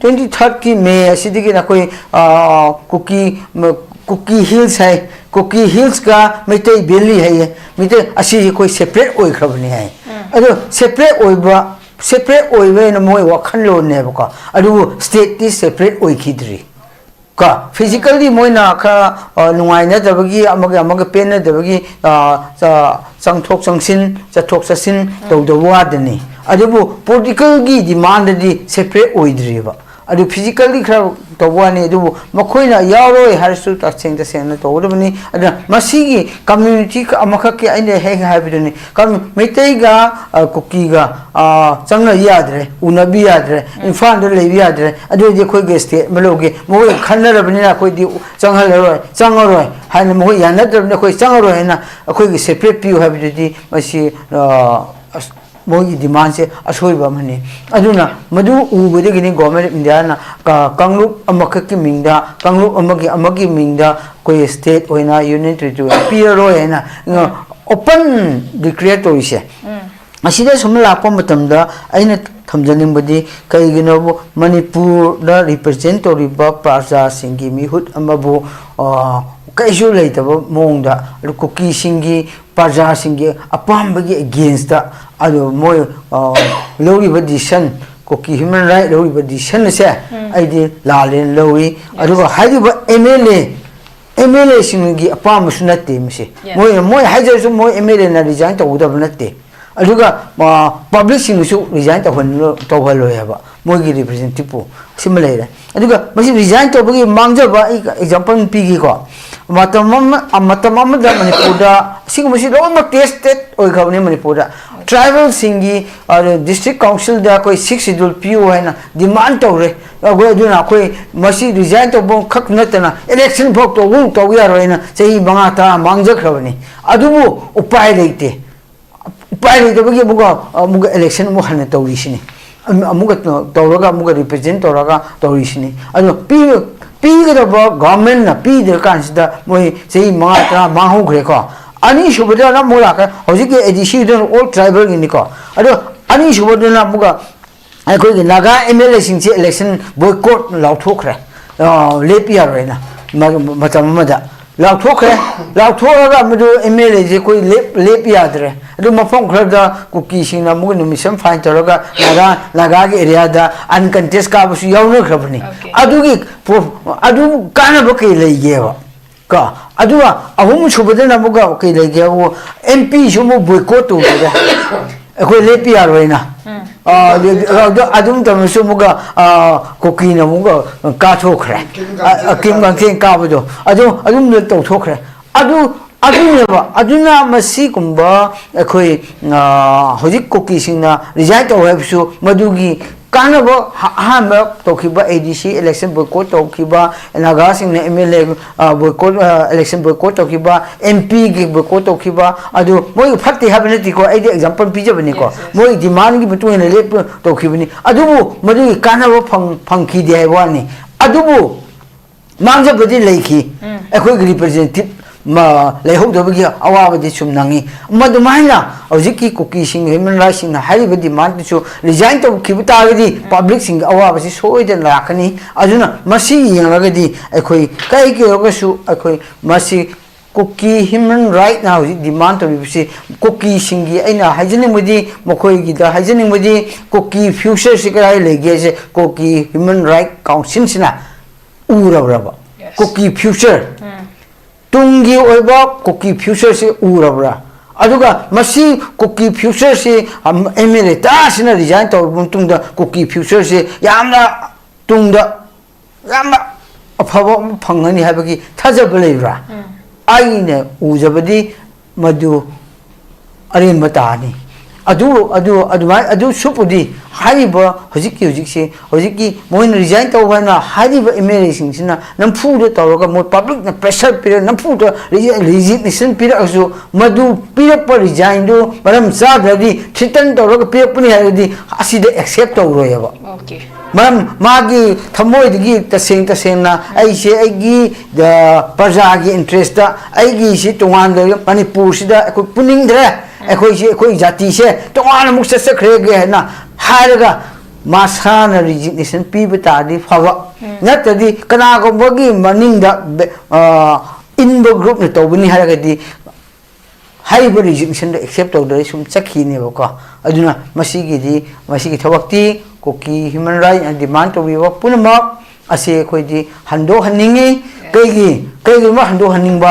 twenty third ꯀꯤ ꯃꯦ ꯑꯁꯤꯗꯒꯤꯅ ꯑꯩꯈꯣꯏ, ꯑ, ꯀꯨꯀꯤ, ꯃ-, ꯀꯨꯀꯤ ꯍꯤꯜꯁ ꯍꯥꯏ, ꯀꯨꯀꯤ ꯍꯤꯜꯁꯀ ꯃꯩꯇꯩ ꯚꯦꯂꯤ ꯍꯥꯏꯌꯦ꯫ ꯃꯩꯇꯩ ꯑꯁꯤꯁꯦ ꯑꯩꯈꯣꯏ ꯁꯦꯄꯔꯦꯠ ꯑꯣꯏꯈ꯭ꯔꯕꯅꯤ ꯍꯥꯏ꯫ ꯑꯗꯣ ꯁꯦꯄꯔꯦꯠ ꯑꯣꯏꯕ, ꯁꯦꯄꯔꯦꯠ ꯑꯣꯏꯕ ꯍꯥꯏꯅ ꯃꯣꯏ ꯋꯥꯈꯜꯂꯣꯟꯅꯦꯕꯀꯣ꯫ ꯑꯗꯨꯕꯨ ꯁ꯭ꯇꯦꯠꯇꯤ ꯁꯦꯄꯔꯦꯠ ꯑꯣꯏꯈꯤꯗ꯭ꯔꯤ꯫ ꯀꯣ, ꯐꯤꯖꯤꯀꯦꯜꯂꯤ ꯃꯣꯏꯅ ꯈꯔ, ꯑ, ꯅꯨꯡꯉꯥꯏꯅꯗꯕꯒꯤ, ꯑꯃꯒ ꯑꯃꯒ ꯄꯦꯟꯅꯗꯕꯒꯤ, ꯑ, ꯆ-, ꯆꯪꯊꯣꯛ ꯆꯪꯁꯤꯟ, ꯆꯠꯊꯣꯛ ꯆꯠꯁꯤꯟ ꯇꯧꯗꯕ ꯋꯥꯗꯅꯤ꯫ ꯑꯗꯨꯕꯨ ꯄꯣꯂꯤꯇꯤꯀꯦꯜꯒꯤ ꯗꯤꯃꯥꯟꯗꯗꯤ ꯁꯦꯄꯔꯦꯠ ꯑꯣꯏꯗ꯭ꯔꯤꯕ꯫ ꯑꯗꯨ ꯐꯤꯖꯤꯀꯦꯜꯂꯤ ꯈꯔ ꯇꯧꯕ ꯋꯥꯅꯤ, ꯑꯗꯨꯕꯨ ꯃꯈꯣꯏꯅ ꯌꯥꯎꯔꯣꯏ ꯍꯥꯏꯔꯁꯨ ꯇꯁꯦꯡ ꯇꯁꯦꯡꯅ ꯇꯧꯒꯗꯕꯅꯤ꯫ ꯑꯗꯨꯅ ꯃꯁꯤꯒꯤ ꯀꯝꯃ꯭ꯌꯨꯅꯤꯇꯤ ꯑꯃꯈꯛꯀꯤ ꯑꯩꯅ ꯍꯦꯛ ꯍꯥꯏꯕꯗꯨꯅꯤ, ꯀꯝ- ꯃꯩꯇꯩꯒ ꯑ, ꯀꯨꯀꯤꯒ ꯑ, ꯆꯪꯅꯕ ꯌꯥꯗ꯭ꯔꯦ, ꯎꯅꯕ ꯌꯥꯗ꯭ꯔꯦ, ꯏꯝꯐꯥꯜꯗ ꯂꯩꯕ ꯌꯥꯗ꯭ꯔꯦ, ꯑꯗꯨ ꯑꯣꯏꯔꯗꯤ ꯑꯩꯈꯣꯏꯒꯤ ꯁ꯭ꯇꯦꯠ ꯑꯃ ꯂꯧꯒꯦ, ꯃꯈꯣꯏ ꯈꯟꯅꯔꯕꯅꯤꯅ ꯑꯩꯈꯣꯏꯗꯤ ꯆꯪꯍꯜꯂꯔꯣꯏ, ꯆꯪꯉꯔꯣꯏ ꯍꯥꯏꯅ, ꯃꯈꯣꯏ ꯌꯥꯅꯗ꯭ꯔꯕꯅꯤꯅ ꯑꯩꯈꯣꯏ ꯆꯪꯉꯔꯣꯏ ꯍꯥꯏꯅ ꯑꯩꯈꯣꯏꯒꯤ ꯁꯦꯄꯔꯦꯠ ꯄꯤꯌꯨ ꯍꯥꯏꯕꯗꯨꯗꯤ ꯃꯁꯤ ꯑ, ꯑꯁ, ꯃꯣꯏꯒꯤ ꯗꯤꯃꯥꯟꯁꯦ ꯑꯁꯣꯏꯕ ꯑꯃꯅꯤ꯫ ꯑꯗꯨꯅ ꯃꯗꯨ ꯎꯕꯗꯒꯤꯅꯤ ꯒꯣꯔꯃꯦꯟ ꯑꯣꯐ ꯏꯟꯗꯤꯌꯥꯅ ꯀ- ꯀꯥꯡꯂꯨꯞ ꯑꯃꯈꯛꯀꯤ ꯃꯤꯡꯗ, ꯀꯥꯡꯂꯨꯞ ꯑꯃꯒꯤ ꯑꯃꯒꯤ ꯃꯤꯡꯗ ꯑꯩꯈꯣꯏ ꯁ꯭ꯇꯦꯠ ꯑꯣꯏꯅ, ꯌꯨꯅꯤꯌꯟ ꯇꯦꯔꯤꯇꯣꯔꯤ ꯑꯣꯏꯅ ꯄꯤꯔꯔꯣꯏ ꯍꯥꯏꯅ ꯑꯣꯄꯟ ꯗꯤꯀ꯭ꯂꯦꯌꯔ ꯇꯧꯔꯤꯁꯦ꯫ ꯑꯁꯤꯗ ꯁꯨꯝ ꯂꯥꯛꯄ ꯃꯇꯝꯗ ꯑꯩꯅ ꯊꯝꯖꯅꯤꯡꯕꯗꯤ, ꯀꯩꯒꯤꯅꯣꯕꯨ ꯃꯅꯤꯄꯨꯔꯗ ꯔꯤꯄ꯭ꯔꯖꯦꯟ ꯇꯧꯔꯤꯕ ꯄ꯭ꯔꯖꯥꯁꯤꯡꯒꯤ ꯃꯤꯍꯨꯠ ꯑꯃꯕꯨ ꯑ, ꯀꯩꯁꯨ ꯂꯩꯇꯕ ꯃꯑꯣꯡꯗ, ꯑꯗꯨ ꯀꯨꯀꯤꯁꯤꯡꯒꯤ, ꯄ꯭ꯔꯖꯥꯁꯤꯡꯒꯤ ꯑꯄꯥꯝꯕꯒꯤ ꯑꯦꯒꯦꯟꯁꯇ ꯑꯗꯨ ꯃꯣꯏ ꯑ, ꯂꯧꯔꯤꯕ ꯗꯤꯁꯤꯁꯟ, ꯀꯨꯀꯤ ꯍ꯭ꯌꯨꯃꯦꯟ ꯔꯥꯏꯠ ꯂꯧꯔꯤꯕ ꯗꯤꯁꯤꯁꯟ ꯑꯁꯦ ꯑꯩꯗꯤ ꯂꯥꯜꯂꯦꯅ ꯂꯧꯏ꯫ ꯑꯗꯨꯒ ꯍꯥꯏꯔꯤꯕ M L A M L ꯑꯦꯁꯤꯡꯒꯤ ꯑꯄꯥꯝꯕꯁꯨ ꯅꯠꯇꯦ ꯃꯁꯤ꯫ ꯃꯣꯏ ꯃꯣꯏ ꯍꯥꯏꯖꯔꯁꯨ ꯃꯣꯏ ꯑꯦꯝ ꯑꯦꯜ ꯑꯦꯅ ꯔꯤꯖꯥꯏꯟ ꯇꯧꯒꯗꯕ ꯅꯠꯇꯦ꯫ ꯑꯗꯨꯒ ꯄꯕ꯭ꯂꯤꯛꯁꯤꯡꯅꯁꯨ ꯔꯤꯖꯥꯏꯟ ꯇꯧꯍꯜꯂꯣꯏ ꯍꯥꯏꯕ, ꯃꯣꯏꯒꯤ ꯔꯤꯄ꯭ꯔꯖꯦꯟꯇꯦꯇꯤꯞꯄꯨ꯫ ꯁꯤꯃ ꯂꯩꯔꯦ꯫ ꯑꯗꯨꯒ ꯃꯁꯤ ꯔꯤꯖꯥꯏꯟ ꯇꯧꯕꯒꯤ ꯃꯥꯡꯖꯕ ꯑꯩ ꯑꯦꯛꯖꯥꯝꯄꯜ ꯑꯃ ꯄꯤꯒꯦꯀꯣ꯫ ꯃꯇꯝ ꯑꯃ ꯃꯇꯝ ꯑꯃꯗ ꯃꯅꯤꯄꯨꯔꯗ ꯑꯁꯤꯒꯨꯝꯕꯁꯤ ꯂꯣꯏꯅꯃꯛ ꯇꯦꯁꯇꯦꯠ ꯑꯣꯏꯈ꯭ꯔꯕꯅꯤ꯫ ꯃꯅꯤꯄꯨꯔꯗ ꯇ꯭ꯔꯥꯏꯕꯦꯜꯁꯤꯡꯒꯤ ꯗꯤꯁꯇ꯭ꯔꯤꯛ ꯀꯥꯎꯟꯁꯤꯜꯗ ꯑꯩꯈꯣꯏ ꯁꯤꯛꯁ ꯁꯦꯗ꯭ꯌꯨꯜ ꯄꯤꯌꯨ ꯍꯥꯏꯅ ꯗꯤꯃꯥꯟ ꯇꯧꯔꯦ꯫ ꯑꯩꯈꯣꯏ ꯑꯗꯨꯅ ꯑꯩꯈꯣꯏ ꯃꯁꯤ ꯔꯤꯖꯥꯏꯟ ꯇꯧꯕ ꯈꯛ ꯅꯠꯇꯅ ꯏꯂꯦꯛꯁꯟ ꯐꯥꯎ ꯇꯧꯕ ꯇꯧ ꯌꯥꯔꯣꯏꯅ ꯆꯍꯤ ꯃꯉꯥ ꯇꯔꯥ ꯃꯥꯡꯖꯈ꯭ꯔꯕꯅꯤ꯫ ꯑꯗꯨꯕꯨ ꯎꯄꯥꯏ ꯂꯩꯇꯦ꯫ ꯎꯄꯥꯏ ꯂꯩꯇꯕꯒꯤ ꯑꯃꯨꯛꯀ ꯑꯃꯨꯛꯀ ꯏꯂꯦꯛꯁꯟ ꯑꯃꯨꯛ ꯍꯟꯅ ꯇꯧꯔꯤꯁꯤꯅꯤ꯫ ꯑꯃꯨꯛꯀ ꯇꯧꯔꯒ ꯑꯃꯨꯛꯀ ꯔꯤꯄ꯭ꯔꯖꯦꯟ ꯇꯧꯔꯒ ꯇꯧꯔꯤꯁꯤꯅꯤ꯫ ꯑꯗꯣ ꯄꯤ- ꯄꯤꯒꯗꯕ ꯒꯚꯔꯟꯃꯦꯟꯠꯅ ꯄꯤꯗ꯭ꯔꯀꯥꯟꯁꯤꯗ ꯃꯣꯏ ꯆꯍꯤ ꯃꯉꯥ ꯇꯔꯥ ꯃꯥꯡꯍꯧꯈ꯭ꯔꯦꯀꯣ꯫ ꯑꯅꯤꯁꯨꯕꯗꯅ ꯑꯃꯨꯛ ꯂꯥꯛꯀ ꯍꯧꯖꯤꯛꯀꯤ ꯑꯦ ꯗꯤ ꯁꯤꯗꯨꯅ ꯑꯣꯜ ꯇ꯭ꯔꯥꯏꯕꯦꯜꯒꯤꯅꯤꯀꯣ꯫ ꯑꯗꯣ ꯑꯅꯤꯁꯨꯕꯗꯅ ꯑꯃꯨꯛꯀ ꯑꯩꯈꯣꯏꯒꯤ ꯅꯥꯒꯥ ꯑꯦꯝ ꯑꯦꯜ ꯑꯦꯁꯤꯡꯁꯦ ꯏꯂꯦꯛꯁꯟ ꯕꯣꯏꯀꯣꯠ ꯂꯥꯎꯊꯣꯛꯈ꯭ꯔꯦ꯫ ꯑ, ꯂꯦꯞꯄ ꯌꯥꯔꯣꯏꯅ ꯃ- ꯃꯇꯝ ꯑꯃꯗ ꯂꯥꯎꯊꯣꯛꯈ꯭ꯔꯦ꯫ ꯂꯥꯎꯊꯣꯛꯑꯒ ꯃꯗꯨ ꯑꯦꯝ ꯑꯦꯜ ꯑꯦꯁꯦ ꯑꯩꯈꯣꯏ ꯂꯦꯞ ꯂꯦꯞꯄ ꯌꯥꯗ꯭ꯔꯦ꯫ ꯑꯗꯨ ꯃꯐꯝ ꯈꯔꯗ ꯀꯨꯀꯤꯁꯤꯡꯅ ꯑꯃꯨꯛ ꯅꯨꯃꯤꯠꯁꯝ ꯐꯥꯏꯟ ꯇꯧꯔꯒ ꯅꯥꯒꯥ ꯅꯥꯒꯥꯒꯤ ꯑꯦꯔꯤꯌꯥꯗ ꯑꯟꯀꯟꯇꯦꯁ ꯀꯥꯕꯁꯨ ꯌꯥꯎꯅꯈ꯭ꯔꯕꯅꯤ꯫ ꯑꯗꯨꯒꯤ ꯄ꯭ꯔꯣ- ꯑꯗꯨ ꯀꯥꯟꯅꯕ ꯀꯩ ꯂꯩꯒꯦꯕ? ꯀꯣ, ꯑꯗꯨꯒ ꯑꯍꯨꯝ ꯁꯨꯕꯗꯅ ꯑꯃꯨꯛꯀ ꯀꯩ ꯂꯩꯒꯦ ꯍꯥꯏꯕꯨ, ꯑꯦꯝ ꯄꯤꯁꯨ ꯑꯃꯨꯛ ꯕꯣꯏꯀꯣꯠ ꯇꯧꯗ꯭ꯔꯦ꯫ ꯑꯩꯈꯣꯏ ꯂꯦꯞꯄ ꯌꯥꯔꯣꯏꯅ꯫ ꯑꯗꯨ ꯑꯗꯨ ꯃꯇꯝꯗꯁꯨ ꯑꯃꯨꯛꯀ ꯀꯨꯀꯤꯅ ꯑꯃꯨꯛꯀ ꯀꯥꯊꯣꯛꯈ꯭ꯔꯦ꯫ ꯀꯤꯝ ꯀꯥꯡꯊꯦꯟ ꯀꯥꯕꯗꯣ ꯑꯗꯨ ꯑꯗꯨꯝ ꯇꯧꯊꯣꯛꯈ꯭ꯔꯦ꯫ ꯑꯗꯨ ꯑꯗꯨꯅꯦꯕ꯫ ꯑꯗꯨꯅ ꯃꯁꯤꯒꯨꯝꯕ ꯑꯩꯈꯣꯏ ꯍꯧꯖꯤꯛ ꯀꯨꯀꯤꯁꯤꯡꯅ ꯔꯤꯖꯥꯏꯟ ꯇꯧ ꯍꯥꯏꯕꯁꯨ ꯃꯗꯨꯒꯤ ꯀꯥꯟꯅꯕ꯫ ꯑꯍꯥꯟꯕ ꯇꯧꯈꯤꯕ ꯑꯦ ꯗꯤ ꯁꯤ ꯏꯂꯦꯛꯁꯟ ꯕꯣꯏꯀꯣꯠ ꯇꯧꯈꯤꯕ, ꯅꯥꯒꯥꯁꯤꯡꯅ M L A boycott, election boycott ꯇꯧꯈꯤꯕ, ꯑꯦꯝ ꯄꯤꯒꯤ ꯕꯣꯏꯀꯣꯠ ꯇꯧꯈꯤꯕ, ꯑꯗꯨ ꯃꯣꯏ ꯐꯠꯇꯦ ꯍꯥꯏꯕ ꯅꯠꯇꯦꯀꯣ, ꯑꯩꯗꯤ ꯑꯦꯛꯖꯥꯝꯄꯜ ꯄꯤꯖꯕꯅꯤꯀꯣ꯫ ꯃꯣꯏ ꯗꯤꯃꯥꯟꯒꯤ ꯃꯇꯨꯡ ꯏꯟꯅ ꯂꯦꯞꯄ ꯇꯧꯈꯤꯕꯅꯤ꯫ ꯑꯗꯨꯕꯨ ꯃꯗꯨꯒꯤ ꯀꯥꯟꯅꯕ ꯐꯪꯈꯤꯗꯦ ꯍꯥꯏꯕ ꯋꯥꯅꯤ꯫ ꯑꯗꯨꯕꯨ ꯃꯥꯡꯖꯕꯗꯤ ꯂꯩꯈꯤ꯫ ꯑꯩꯈꯣꯏꯒꯤ ꯔꯤꯄ꯭ꯔꯖꯦꯟꯇꯦꯇꯤꯞ ꯂꯩꯍꯧꯗꯕꯒꯤ ꯑꯋꯥꯕꯗꯤ ꯁꯨꯝ ꯅꯪꯉꯤ꯫ ꯃꯗꯨꯃꯥꯏꯅ ꯍꯧꯖꯤꯛꯀꯤ ꯀꯨꯀꯤꯁꯤꯡ ꯍ꯭ꯌꯨꯃꯦꯟ ꯔꯥꯏꯠꯁꯤꯡꯅ ꯍꯥꯏꯔꯤꯕ ꯗꯤꯃꯥꯟꯗꯨꯁꯨ ꯔꯤꯖꯥꯏꯟ ꯇꯧꯈꯤꯕ ꯇꯥꯔꯒꯗꯤ ꯄꯕ꯭ꯂꯤꯛꯁꯤꯡꯒꯤ ꯑꯋꯥꯕꯁꯤ ꯁꯣꯏꯗꯅ ꯂꯥꯛꯀꯅꯤ꯫ ꯑꯗꯨꯅ ꯃꯁꯤ ꯌꯦꯡꯂꯒꯗꯤ ꯑꯩꯈꯣꯏ ꯀꯔꯤ ꯀꯩꯗꯧꯔꯒꯁꯨ ꯑꯩꯈꯣꯏ ꯃꯁꯤ ꯀꯨꯀꯤ ꯍ꯭ꯌꯨꯃꯦꯟ ꯔꯥꯏꯠꯅ ꯍꯧꯖꯤꯛ ꯗꯤꯃꯥꯟ ꯇꯧꯔꯤꯕꯁꯤ, ꯀꯨꯀꯤꯁꯤꯡꯒꯤ ꯑꯩꯅ ꯍꯥꯏꯖꯅꯤꯡꯕꯗꯤ, ꯃꯈꯣꯏꯒꯤꯗ ꯍꯥꯏꯖꯅꯤꯡꯕꯗꯤ, ꯀꯨꯀꯤ ꯐ꯭ꯌꯨꯆꯔꯁꯤ ꯀꯗꯥꯏ ꯂꯩꯒꯦꯁꯦ ꯀꯨꯀꯤ ꯍ꯭ꯌꯨꯃꯦꯟ ꯔꯥꯏꯠ ꯀꯥꯎꯟꯁꯤꯜꯁꯤꯅ ꯎꯔꯕ꯭ꯔꯕ? ꯀꯨꯀꯤ ꯐ꯭ꯌꯨꯆꯔ, ꯇꯨꯡꯒꯤ ꯑꯣꯏꯕ ꯀꯨꯀꯤ ꯐ꯭ꯌꯨꯆꯔꯁꯤ ꯎꯔꯕ꯭ꯔꯥ? ꯑꯗꯨꯒ ꯃꯁꯤ ꯀꯨꯀꯤ ꯐ꯭ꯌꯨꯆꯔꯁꯤ ꯑꯦꯝ ꯑꯦꯜ ꯑꯦ ꯇꯥꯁꯤꯅ ꯔꯤꯖꯥꯏꯟ ꯇꯧꯔꯕ ꯃꯇꯨꯡꯗ ꯀꯨꯀꯤ ꯐ꯭ꯌꯨꯆꯔꯁꯤ ꯌꯥꯝꯅ ꯇꯨꯡꯗ ꯌꯥꯝꯅ ꯑꯐꯕ ꯑꯃ ꯐꯪꯒꯅꯤ ꯍꯥꯏꯕꯒꯤ ꯊꯥꯖꯕ ꯂꯩꯕ꯭ꯔꯥ? ꯑꯩꯅ ꯎꯖꯕꯗꯤ ꯃꯗꯨ ꯑꯔꯦꯝꯕ ꯇꯥꯅꯤ꯫ ꯑꯗꯨ ꯑꯗꯨ ꯑꯗꯨꯃꯥꯏꯅ ꯑꯗꯨ ꯁꯨꯞꯄꯨꯗꯤ ꯍꯥꯏꯔꯤꯕ ꯍꯧꯖꯤꯛꯀꯤ ꯍꯧꯖꯤꯛꯁꯤ ꯍꯧꯖꯤꯛꯀꯤ ꯃꯣꯏꯅ ꯔꯤꯖꯥꯏꯟ ꯇꯧꯕ ꯍꯥꯏꯅ ꯍꯥꯏꯔꯤꯕ ꯑꯦꯝ ꯑꯦꯜ ꯑꯦꯁꯤꯡꯁꯤꯅ ꯅꯝꯐꯨꯗ ꯇꯧꯔꯒ ꯃꯣꯏ ꯄꯕ꯭ꯂꯤꯛꯅ ꯄ꯭ꯔꯦꯁꯔ ꯄꯤꯔꯒ ꯅꯝꯐꯨꯗ ꯔꯤꯖꯤꯒꯅꯦꯁꯟ ꯄꯤꯔꯛꯑꯁꯨ ꯃꯗꯨ ꯄꯤꯔꯛꯄ ꯔꯤꯖꯥꯏꯟꯗꯨ ꯃꯔꯝ ꯆꯥꯗ꯭ꯔꯗꯤ ꯊ꯭ꯔꯤꯇꯟ ꯇꯧꯔꯒ ꯄꯤꯔꯛꯄꯅꯤ ꯍꯥꯏꯔꯗꯤ ꯑꯁꯤꯗ ꯑꯦꯛꯁꯦꯞ ꯇꯧꯔꯣꯏꯕ꯫ ꯃꯔꯝ ꯃꯥꯒꯤ ꯊꯃꯣꯏꯗꯒꯤ ꯇꯁꯦꯡ ꯇꯁꯦꯡꯅ ꯑꯩꯁꯦ ꯑꯩꯒꯤ ꯄ꯭ꯔꯖꯥꯒꯤ ꯏꯟꯇꯔꯦꯁꯇ ꯑꯩꯒꯤꯁꯤ ꯇꯣꯉꯥꯟꯕ ꯃꯅꯤꯄꯨꯔꯁꯤꯗ ꯑꯩꯈꯣꯏ ꯄꯨꯅꯤꯡꯗ꯭ꯔꯦ, ꯑꯩꯈꯣꯏꯁꯤ ꯑꯩꯈꯣꯏ ꯖꯥꯇꯤꯁꯦ ꯇꯣꯉꯥꯟꯅ ꯑꯃꯨꯛ ꯆꯠꯆꯈ꯭ꯔꯦꯒꯦ ꯍꯥꯏꯅ ꯍꯥꯏꯔꯒ ꯃꯁꯥꯅ ꯔꯤꯖꯤꯒꯅꯦꯁꯟ ꯄꯤꯕ ꯇꯥꯔꯗꯤ ꯐꯕ꯫ ꯅꯠꯇ꯭ꯔꯗꯤ ꯀꯅꯥꯒꯨꯝꯕꯒꯤ ꯃꯅꯤꯡꯗ ꯏꯟꯕ ꯒ꯭ꯔꯨꯞꯅ ꯇꯧꯕꯅꯤ ꯍꯥꯏꯔꯒꯗꯤ ꯍꯥꯏꯔꯤꯕ ꯔꯤꯖꯤꯒꯅꯦꯁꯟꯗꯣ ꯑꯦꯛꯁꯦꯞ ꯇꯧꯗ꯭ꯔꯗꯤ ꯁꯨꯝ ꯆꯠꯈꯤꯅꯦꯕꯀꯣ꯫ ꯑꯗꯨꯅ ꯃꯁꯤꯒꯤꯗꯤ ꯃꯁꯤꯒꯤ ꯊꯕꯛꯇꯤ ꯀꯨꯀꯤ ꯍ꯭ꯌꯨꯃꯦꯟ ꯔꯥꯏꯠꯅ ꯗꯤꯃꯥꯟ ꯇꯧꯕꯤꯕ ꯄꯨꯝꯅꯃꯛ ꯑꯁꯤ ꯑꯩꯈꯣꯏꯗꯤ ꯍꯟꯗꯣꯛꯍꯟꯅꯤꯡꯉꯤ꯫ ꯀꯩꯒꯤ ꯀꯩꯒꯨꯝꯕ ꯍꯟꯗꯣꯛꯍꯟꯅꯤꯡꯕ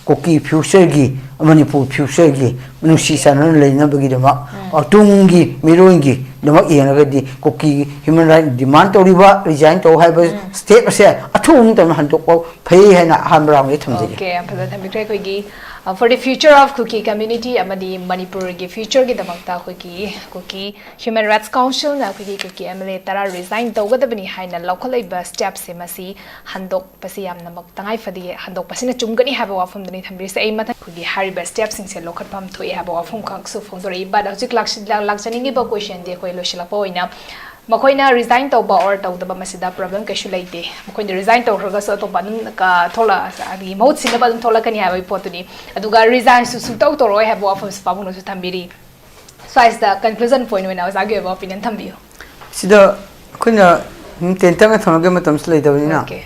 ꯀꯨꯀꯤ future ꯒꯤ, ꯃꯅꯤꯄꯨꯔ future ꯒꯤ ꯅꯨꯡꯁꯤ ꯆꯥꯟꯅꯅ ꯂꯩꯅꯕꯒꯤꯗꯃꯛ, ꯑ, ꯇꯨꯡꯒꯤ ꯃꯤꯔꯣꯟꯒꯤꯗꯃꯛ ꯌꯦꯡꯂꯒꯗꯤ ꯀꯨꯀꯤ human right demand ꯇꯧꯔꯤꯕ resign ꯇꯧ ꯍꯥꯏꯕ step ꯑꯁꯦ ꯑꯊꯨꯕ ꯃꯇꯝꯗ ꯍꯟꯗꯣꯛꯄ ꯐꯩ ꯍꯥꯏꯅ ꯑꯍꯥꯟꯕ round ꯗ ꯊꯝꯖꯒꯦ꯫ Okay, ꯌꯥꯝ ꯐꯖꯅ ꯊꯝꯕꯤꯈ꯭ꯔꯦ꯫ ꯑꯩꯈꯣꯏꯒꯤ, uh, for the future of Kuki community ꯑꯃꯗꯤ ꯃꯅꯤꯄꯨꯔꯒꯤ future ꯒꯤꯗꯃꯛꯇ ꯑꯩꯈꯣꯏꯒꯤ ꯀꯨꯀꯤ Human Rights Council ꯅ ꯑꯩꯈꯣꯏꯒꯤ ꯀꯨꯀꯤ M L A ꯇꯔꯥ resign ꯇꯧꯒꯗꯕꯅꯤ ꯍꯥꯏꯅ ꯂꯧꯈꯠꯂꯛꯏꯕ step ꯁꯦ ꯃꯁꯤ ꯍꯟꯗꯣꯛꯄꯁꯤ ꯌꯥꯝꯅꯃꯛ ꯇꯉꯥꯏ ꯐꯗꯦ, ꯍꯟꯗꯣꯛꯄꯁꯤꯅ ꯆꯨꯝꯒꯅꯤ ꯍꯥꯏꯕ ꯋꯥꯐꯝꯗꯨꯅꯤ ꯊꯝꯕꯤꯔꯤꯁꯦ꯫ ꯑꯩ ꯃꯊꯪ ꯑꯩꯈꯣꯏꯒꯤ ꯍꯥꯏꯔꯤꯕ step ꯁꯤꯡꯁꯦ ꯂꯧꯈꯠꯐꯝ ꯊꯣꯛꯏ ꯍꯥꯏꯕ ꯋꯥꯐꯝ ꯈꯛꯁꯨ ꯐꯣꯡꯗꯣꯔꯛꯏ꯫ But ꯍꯧꯖꯤꯛ ꯂꯥꯛꯆ-, ꯂꯥꯛꯆꯅꯤꯡꯉꯤꯕ question ꯗꯤ ꯑꯩꯈꯣꯏ ꯂꯣꯏꯁꯤꯜꯂꯛꯄ ꯑꯣꯏꯅ ꯃꯈꯣꯏꯅ resign ꯇꯧꯕ or ꯇꯧꯗꯕ ꯃꯁꯤꯗ problem ꯀꯩꯁꯨ ꯂꯩꯇꯦ꯫ ꯃꯈꯣꯏꯅ resign ꯇꯧꯈ꯭ꯔꯒꯁꯨ ꯑꯇꯣꯞꯄ ꯑꯗꯨꯝ ꯀ-, ꯊꯣꯛꯂꯛ-, ꯑꯗꯒꯤ ꯃꯍꯨꯠ ꯁꯤꯟꯅꯕ ꯑꯗꯨꯝ ꯊꯣꯛꯂꯛꯀꯅꯤ ꯍꯥꯏꯕꯒꯤ ꯄꯣꯠꯇꯨꯅꯤ꯫ ꯑꯗꯨꯒ resign ꯁꯨ ꯁꯨꯡꯇꯧ ꯇꯧꯔꯣꯏ ꯍꯥꯏꯕ ꯋꯥꯐꯝꯁꯨ ꯄꯥꯕꯨꯡꯅꯁꯨ ꯊꯝꯕꯤꯔꯤ꯫ ꯁ꯭ꯋꯥꯏꯁꯤꯗ conclusion point ꯑꯣꯏꯅ ꯑꯣꯖꯥꯒꯤ ꯑꯣꯏꯕ opinion ꯊꯝꯕꯤꯌꯨ꯫ ꯁꯤꯗ ꯑꯩꯈꯣꯏꯅ ꯇꯦꯟꯇꯛꯅ ꯊꯝꯃꯒ ꯃꯇꯝꯁꯨ ꯂꯩꯇꯕꯅꯤꯅ, Okay.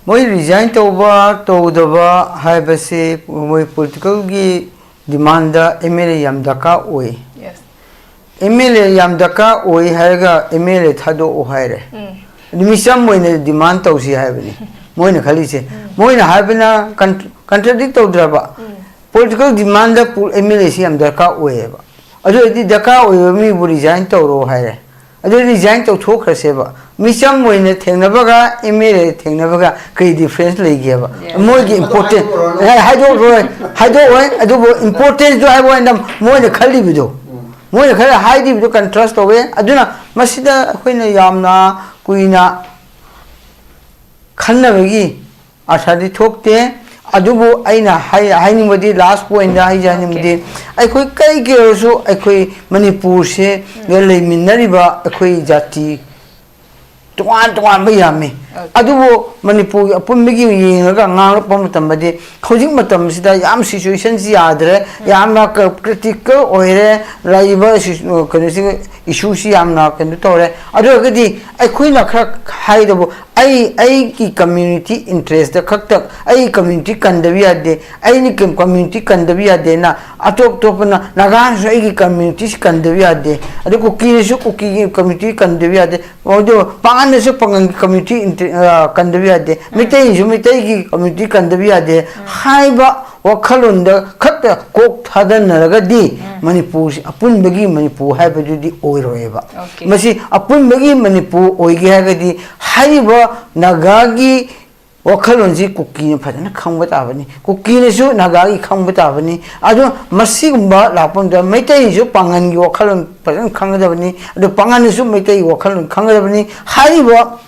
ꯃꯣꯏ resign ꯇꯧꯕ ꯇꯧꯗꯕ ꯍꯥꯏꯕꯁꯤ ꯃꯣꯏ political ꯒꯤ demand the M L A ꯌꯥꯝ ꯗꯔꯀꯥꯔ ꯑꯣꯏ꯫ Yes. M L A ꯌꯥꯝ ꯗꯔꯀꯥꯔ ꯑꯣꯏ ꯍꯥꯏꯔꯒ M L A ꯊꯥꯗꯣꯛꯑꯣ ꯍꯥꯏꯔꯦ꯫ ꯎꯝ꯫ ꯑꯗꯨ ꯃꯤꯆꯝ ꯑꯣꯏꯅ demand ꯇꯧꯁꯤ ꯍꯥꯏꯕꯅꯤ ꯃꯣꯏꯅ ꯈꯜꯂꯤꯁꯦ꯫ ꯃꯣꯏꯅ ꯍꯥꯏꯕꯅ con-, contradict ꯇꯧꯗ꯭ꯔꯕ? Political demand ꯗ ꯄꯨ-, M L A ꯁꯤ ꯌꯥꯝ ꯗꯔꯀꯥꯔ ꯑꯣꯏꯌꯦꯕ꯫ ꯑꯗꯨ ꯑꯣꯏꯔꯗꯤ ꯗꯔꯀꯥꯔ ꯑꯣꯏꯕ ꯃꯤꯕꯨ resign ꯇꯧꯔꯣ ꯍꯥꯏꯔꯦ꯫ ꯑꯗꯨ resign ꯇꯧꯊꯣꯛꯈ꯭ꯔꯁꯦꯕ꯫ ꯃꯤꯆꯝ ꯑꯣꯏꯅ ꯊꯦꯡꯅꯕꯒ M L A ꯊꯦꯡꯅꯕꯒ ꯀꯔꯤ difference ꯂꯩꯒꯦꯕ? Yes. ꯃꯣꯏꯒꯤ important, ꯑꯦ, ꯍꯥꯏꯗꯣꯛꯂꯣꯏ, ꯍꯥꯏꯗꯣꯛꯑꯣꯏ, ꯑꯗꯨꯕꯨ importance ꯗꯣ ꯍꯥꯏꯕ ꯋꯥꯅꯤꯗ, ꯃꯣꯏꯅ ꯈꯜꯂꯤꯕꯗꯣ, ꯃꯣꯏꯅ ꯈꯔ ꯍꯥꯏꯔꯤꯕꯗꯣ contrast ꯇꯧꯋꯦ꯫ ꯑꯗꯨꯅ ꯃꯁꯤꯗ ꯑꯩꯈꯣꯏꯅ ꯌꯥꯝꯅ ꯀꯨꯏꯅ ꯈꯟꯅꯕꯒꯤ ꯑꯥꯔꯊꯗꯤ ꯊꯣꯛꯇꯦ꯫ ꯑꯗꯨꯕꯨ ꯑꯩꯅ ꯍꯥꯏ-, ꯍꯥꯏꯅꯤꯡꯕꯗꯤ, last point ꯗ ꯑꯩꯁꯦ ꯍꯥꯏꯅꯤꯡꯕꯗꯤ, ꯑꯩꯈꯣꯏ ꯀꯩꯒꯤ ꯑꯣꯏꯔꯁꯨ ꯑꯩꯈꯣꯏ ꯃꯅꯤꯄꯨꯔꯁꯦ ꯂꯩꯃꯤꯟꯅꯔꯤꯕ ꯑꯩꯈꯣꯏ ꯖꯥꯇꯤ ꯇꯣꯉꯥꯟ ꯇꯣꯉꯥꯟꯕ ꯌꯥꯝꯃꯤ꯫ Okay. ꯑꯗꯨꯕꯨ ꯃꯅꯤꯄꯨꯔꯒꯤ ꯑꯄꯨꯟꯕꯒꯤ ꯌꯦꯡꯉꯒ ꯉꯥꯡꯂꯛꯄ ꯃꯇꯝꯗꯗꯤ, ꯍꯧꯖꯤꯛ ꯃꯇꯝꯁꯤꯗ ꯌꯥꯝ situation ꯁꯤ ꯌꯥꯗ꯭ꯔꯦ, ꯌꯥꯝꯅ ꯀ-, critical ꯑꯣꯏꯔꯦ, ꯂꯩꯔꯤꯕ ꯁꯤ-, ꯀꯩꯅꯣꯁꯤ, issue ꯁꯤ ꯌꯥꯝꯅ ꯀꯩꯅꯣ ꯇꯧꯔꯦ꯫ ꯑꯗꯨ ꯑꯣꯏꯔꯒꯗꯤ ꯑꯩꯈꯣꯏꯅ ꯈꯔ ꯍꯥꯏꯗꯕꯨ, ꯑꯩ, ꯑꯩꯒꯤ community interest ꯈꯛꯇ, ꯑꯩ community ꯀꯟꯗꯕ ꯌꯥꯗꯦ, ꯑꯩꯅ ꯀ-, community ꯀꯟꯗꯕ ꯌꯥꯗꯦꯅ ꯑꯇꯣꯞ ꯑꯇꯣꯞꯄꯅ, ꯅꯥꯒꯥꯅꯁꯨ ꯑꯩꯒꯤ community ꯁꯤ ꯀꯟꯗꯕ ꯌꯥꯗꯦ, ꯑꯗꯨ ꯀꯨꯀꯤꯅꯁꯨ ꯀꯨꯀꯤꯒꯤ community ꯀꯟꯗꯕ ꯌꯥꯗꯦ, ꯑꯗꯨ ꯄꯥꯉꯜꯅꯁꯨ ꯄꯥꯉꯜꯒꯤ community ꯑ, ꯀꯟꯗꯕ ꯌꯥꯗꯦ, ꯃꯩꯇꯩꯅꯁꯨ ꯃꯩꯇꯩꯒꯤ ꯀꯝꯃ꯭ꯌꯨꯅꯤꯇꯤ ꯀꯟꯗꯕ ꯌꯥꯗꯦ ꯍꯥꯏꯕ ꯋꯥꯈꯜꯂꯣꯟꯗ ꯈꯛꯇ ꯀꯣꯛ ꯊꯥꯗꯅꯔꯒꯗꯤ ꯃꯅꯤꯄꯨꯔꯁꯤ, ꯑꯄꯨꯟꯕꯒꯤ ꯃꯅꯤꯄꯨꯔ ꯍꯥꯏꯕꯗꯨꯗꯤ ꯑꯣꯏꯔꯣꯏꯕ꯫ Okay. ꯃꯁꯤ ꯑꯄꯨꯟꯕꯒꯤ ꯃꯅꯤꯄꯨꯔ ꯑꯣꯏꯒꯦ ꯍꯥꯏꯔꯒꯗꯤ ꯍꯥꯏꯔꯤꯕ ꯅꯥꯒꯥꯒꯤ ꯋꯥꯈꯜꯂꯣꯟꯁꯤ ꯀꯨꯀꯤꯅ ꯐꯖꯅ ꯈꯪꯕ ꯇꯥꯕꯅꯤ, ꯀꯨꯀꯤꯅꯁꯨ ꯅꯥꯒꯥꯒꯤ ꯈꯪꯕ ꯇꯥꯕꯅꯤ꯫ ꯑꯗꯣ ꯃꯁꯤꯒꯨꯝꯕ ꯂꯥꯛꯄ ꯃꯇꯝꯗ ꯃꯩꯇꯩꯅꯁꯨ ꯄꯥꯡꯒꯜꯒꯤ ꯋꯥꯈꯜꯂꯣꯟ ꯐꯖꯅ ꯈꯪꯒꯗꯕꯅꯤ, ꯑꯗꯣ ꯄꯥꯡꯒꯜꯅꯁꯨ ꯃꯩꯇꯩꯒꯤ ꯋꯥꯈꯜꯂꯣꯟ ꯈꯪꯒꯗꯕꯅꯤ꯫ ꯍꯥꯏꯔꯤꯕ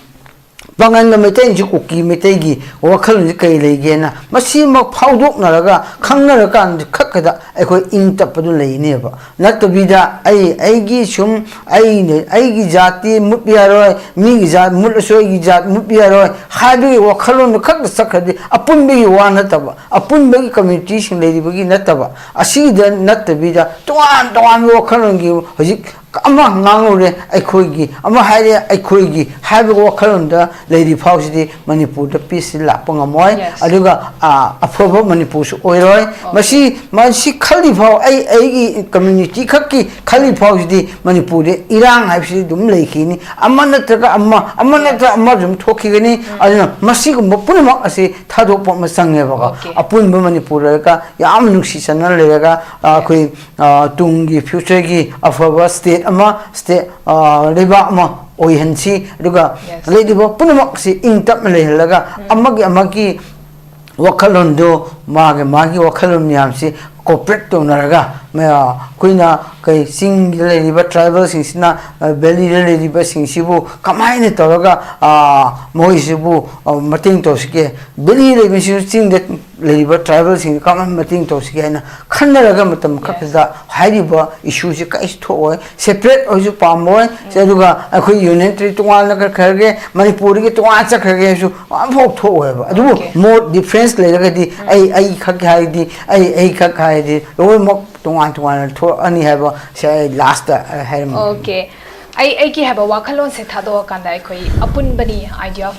ꯄꯥꯡꯒꯜꯒ ꯃꯩꯇꯩꯁꯤ, ꯀꯨꯀꯤ ꯃꯩꯇꯩꯒꯤ ꯋꯥꯈꯜꯂꯣꯟꯁꯤ ꯀꯔꯤ ꯂꯩꯒꯦꯅ ꯃꯁꯤꯃꯛ ꯐꯥꯎꯗꯣꯛꯅꯔꯒ ꯈꯪꯅꯔꯀꯥꯟꯗ ꯈꯛꯇꯗ ꯑꯩꯈꯣꯏ ꯏꯪ ꯇꯞꯄꯗꯨ ꯂꯩꯅꯦꯕ꯫ ꯅꯠꯇꯕꯤꯗ ꯑꯩ ꯑꯩꯒꯤ ꯁꯨꯝ ꯑꯩꯅ, ꯑꯩꯒꯤ ꯖꯥꯇꯤ ꯃꯨꯠꯄ ꯌꯥꯔꯣꯏ, ꯃꯤꯒꯤ ꯖꯥꯠ ꯃꯨꯠꯂꯁꯨ ꯑꯩꯒꯤ ꯖꯥꯠ ꯃꯨꯠꯄ ꯌꯥꯔꯣꯏ ꯍꯥꯏꯕꯒꯤ ꯋꯥꯈꯜꯂꯣꯟꯗ ꯈꯛꯇ ꯆꯠꯈ꯭ꯔꯗꯤ ꯑꯄꯨꯟꯕꯒꯤ ꯋꯥ ꯅꯠꯇꯕ, ꯑꯄꯨꯟꯕꯒꯤ ꯀꯝꯃ꯭ꯌꯨꯅꯤꯇꯤꯁꯤꯡ ꯂꯩꯔꯤꯕꯒꯤ ꯅꯠꯇꯕ, ꯑꯁꯤꯗ ꯅꯠꯇꯕꯤꯗ ꯇꯣꯉꯥꯟ ꯇꯣꯉꯥꯟꯕ ꯋꯥꯈꯜꯂꯣꯟꯒꯤ ꯍꯧꯖꯤꯛ ꯑꯃ ꯉꯥꯡꯉꯨꯔꯦ ꯑꯩꯈꯣꯏꯒꯤ, ꯑꯃ ꯍꯥꯏꯔꯦ ꯑꯩꯈꯣꯏꯒꯤ ꯍꯥꯏꯕ ꯋꯥꯈꯜꯂꯣꯟꯗ ꯂꯩꯔꯤ ꯐꯥꯎꯁꯤꯗꯤ ꯃꯅꯤꯄꯨꯔꯗ ꯄꯤꯁꯁꯤ ꯂꯥꯛꯄ ꯉꯝꯃꯣꯏ꯫ Yes. ꯑꯗꯨꯒ, ꯑ, ꯑꯐꯕ ꯃꯅꯤꯄꯨꯔꯁꯨ ꯑꯣꯏꯔꯣꯏ꯫ ꯃꯁꯤ, ꯃꯁꯤ ꯈꯜꯂꯤ ꯐꯥꯎ, ꯑꯩ ꯑꯩꯒꯤ ꯀꯝꯃ꯭ꯌꯨꯅꯤꯇꯤ ꯈꯛꯀꯤ ꯈꯜꯂꯤ ꯐꯥꯎꯁꯤꯗꯤ ꯃꯅꯤꯄꯨꯔꯗ ꯏꯔꯥꯡ ꯍꯥꯏꯕꯁꯤꯗꯤ ꯑꯗꯨꯝ ꯂꯩꯈꯤꯅꯤ꯫ ꯑꯃ ꯅꯠꯇ꯭ꯔꯒ ꯑꯃ, ꯑꯃ ꯅꯠꯇ꯭ꯔꯒ ꯑꯃ ꯑꯗꯨꯝ ꯊꯣꯛꯈꯤꯒꯅꯤ꯫ ꯑꯗꯨꯅ ꯃꯁꯤꯒꯨꯝꯕ ꯄꯨꯝꯅꯃꯛ ꯑꯁꯤ ꯊꯥꯗꯣꯛꯄ ꯑꯃ ꯆꯪꯉꯦꯕꯀꯣ꯫ Okay. ꯑꯄꯨꯟꯕ ꯃꯅꯤꯄꯨꯔ ꯂꯩꯔꯒ ꯌꯥꯝ ꯅꯨꯡꯁꯤ ꯆꯥꯟꯅꯅ ꯂꯩꯔꯒ, ꯑ, ꯑꯩꯈꯣꯏ, ꯑ, ꯇꯨꯡꯒꯤ ꯐ꯭ꯌꯨꯆꯔꯒꯤ ꯑꯐꯕ ꯁ꯭ꯇꯦꯠ ꯑꯃ, ꯁ꯭ꯇꯦꯠ, ꯑ, ꯂꯩꯕꯥꯛ ꯑꯃ ꯑꯣꯏꯍꯟꯁꯤ꯫ ꯑꯗꯨꯒ Yes. ꯂꯩꯔꯤꯕ ꯄꯨꯝꯅꯃꯛꯁꯤ ꯏꯪ ꯇꯞꯅ ꯂꯩꯍꯜꯂꯒ ꯑꯃꯒꯤ ꯑꯃꯒꯤ ꯋꯥꯈꯜꯂꯣꯟꯗꯨ, ꯃꯥꯒꯤ ꯃꯥꯒꯤ ꯋꯥꯈꯜꯂꯣꯟ ꯃꯌꯥꯝꯁꯤ ꯀꯣꯑꯣꯄꯔꯦꯠ ꯇꯧꯅꯔꯒ, ꯃ-, ꯑꯩꯈꯣꯏꯅ ꯀꯩ ꯆꯤꯡꯗ ꯂꯩꯔꯤꯕ ꯇ꯭ꯔꯥꯏꯕꯦꯜꯁꯤꯡꯁꯤꯅ, ꯑ, ꯚꯦꯂꯤꯗ ꯂꯩꯔꯤꯕꯁꯤꯡꯁꯤꯕꯨ ꯀꯃꯥꯏꯅ ꯇꯧꯔꯒ, ꯑ, ꯃꯣꯏꯁꯤꯕꯨ, ꯑ, ꯃꯇꯦꯡ ꯇꯧꯁꯤꯒꯦ, ꯚꯦꯂꯤ ꯂꯩꯕꯁꯤꯡꯁꯨ ꯆꯤꯡꯗ ꯂꯩꯔꯤꯕ ꯇ꯭ꯔꯥꯏꯕꯦꯜꯁꯤꯡꯁꯤ ꯀꯃꯥꯏꯅ ꯃꯇꯦꯡ ꯇꯧꯁꯤꯒꯦ ꯍꯥꯏꯅ ꯈꯟꯅꯔꯒ ꯃꯇꯝ ꯈꯛꯇꯗ ꯍꯥꯏꯔꯤꯕ ꯏꯁꯨꯁꯤ ꯀꯔꯤꯁꯨ ꯊꯣꯛꯑꯣꯏ, ꯁꯦꯄꯔꯦꯠ ꯑꯣꯏꯁꯨ ꯄꯥꯝꯃꯣꯏ꯫ ꯑꯗꯨꯒ ꯑꯩꯈꯣꯏ ꯌꯨꯅꯤꯌꯟ ꯇꯦꯔꯤꯇꯣꯔꯤ ꯇꯣꯉꯥꯟꯅ ꯈꯔ ꯈꯔꯒꯤ ꯃꯅꯤꯄꯨꯔꯗꯒꯤ ꯇꯣꯉꯥꯟ ꯆꯠꯈ꯭ꯔꯒꯦ ꯍꯥꯏꯁꯨ ꯑꯝꯐꯥꯎ ꯊꯣꯛꯑꯣꯏꯕ꯫ ꯑꯗꯨꯕꯨ Okay. ꯃꯣꯔ ꯗꯤꯐ꯭ꯔꯦꯟꯁ ꯂꯩꯔꯒꯗꯤ ꯑꯩ, ꯑꯩ ꯈꯛ ꯍꯥꯏꯔꯗꯤ, ꯑꯩ, ꯑꯩ ꯈꯛ ꯍꯥꯏꯔꯗꯤ ꯂꯣꯏꯅꯃꯛ ꯇꯣꯉꯥꯟ ꯇꯣꯉꯥꯟꯅ ꯊꯣꯛꯑꯅꯤ ꯍꯥꯏꯕ ꯁꯦ ꯑꯩ ꯂꯥꯁꯇ ꯍꯥꯏꯔꯝꯃꯤ꯫ Okay. ꯑꯩ ꯑꯩꯒꯤ ꯍꯥꯏꯕ ꯋꯥꯈꯜꯂꯣꯟꯁꯦ ꯊꯥꯗꯣꯛꯑꯀꯥꯟꯗ ꯑꯩꯈꯣꯏ ꯑꯄꯨꯟꯕꯅꯤ, idea of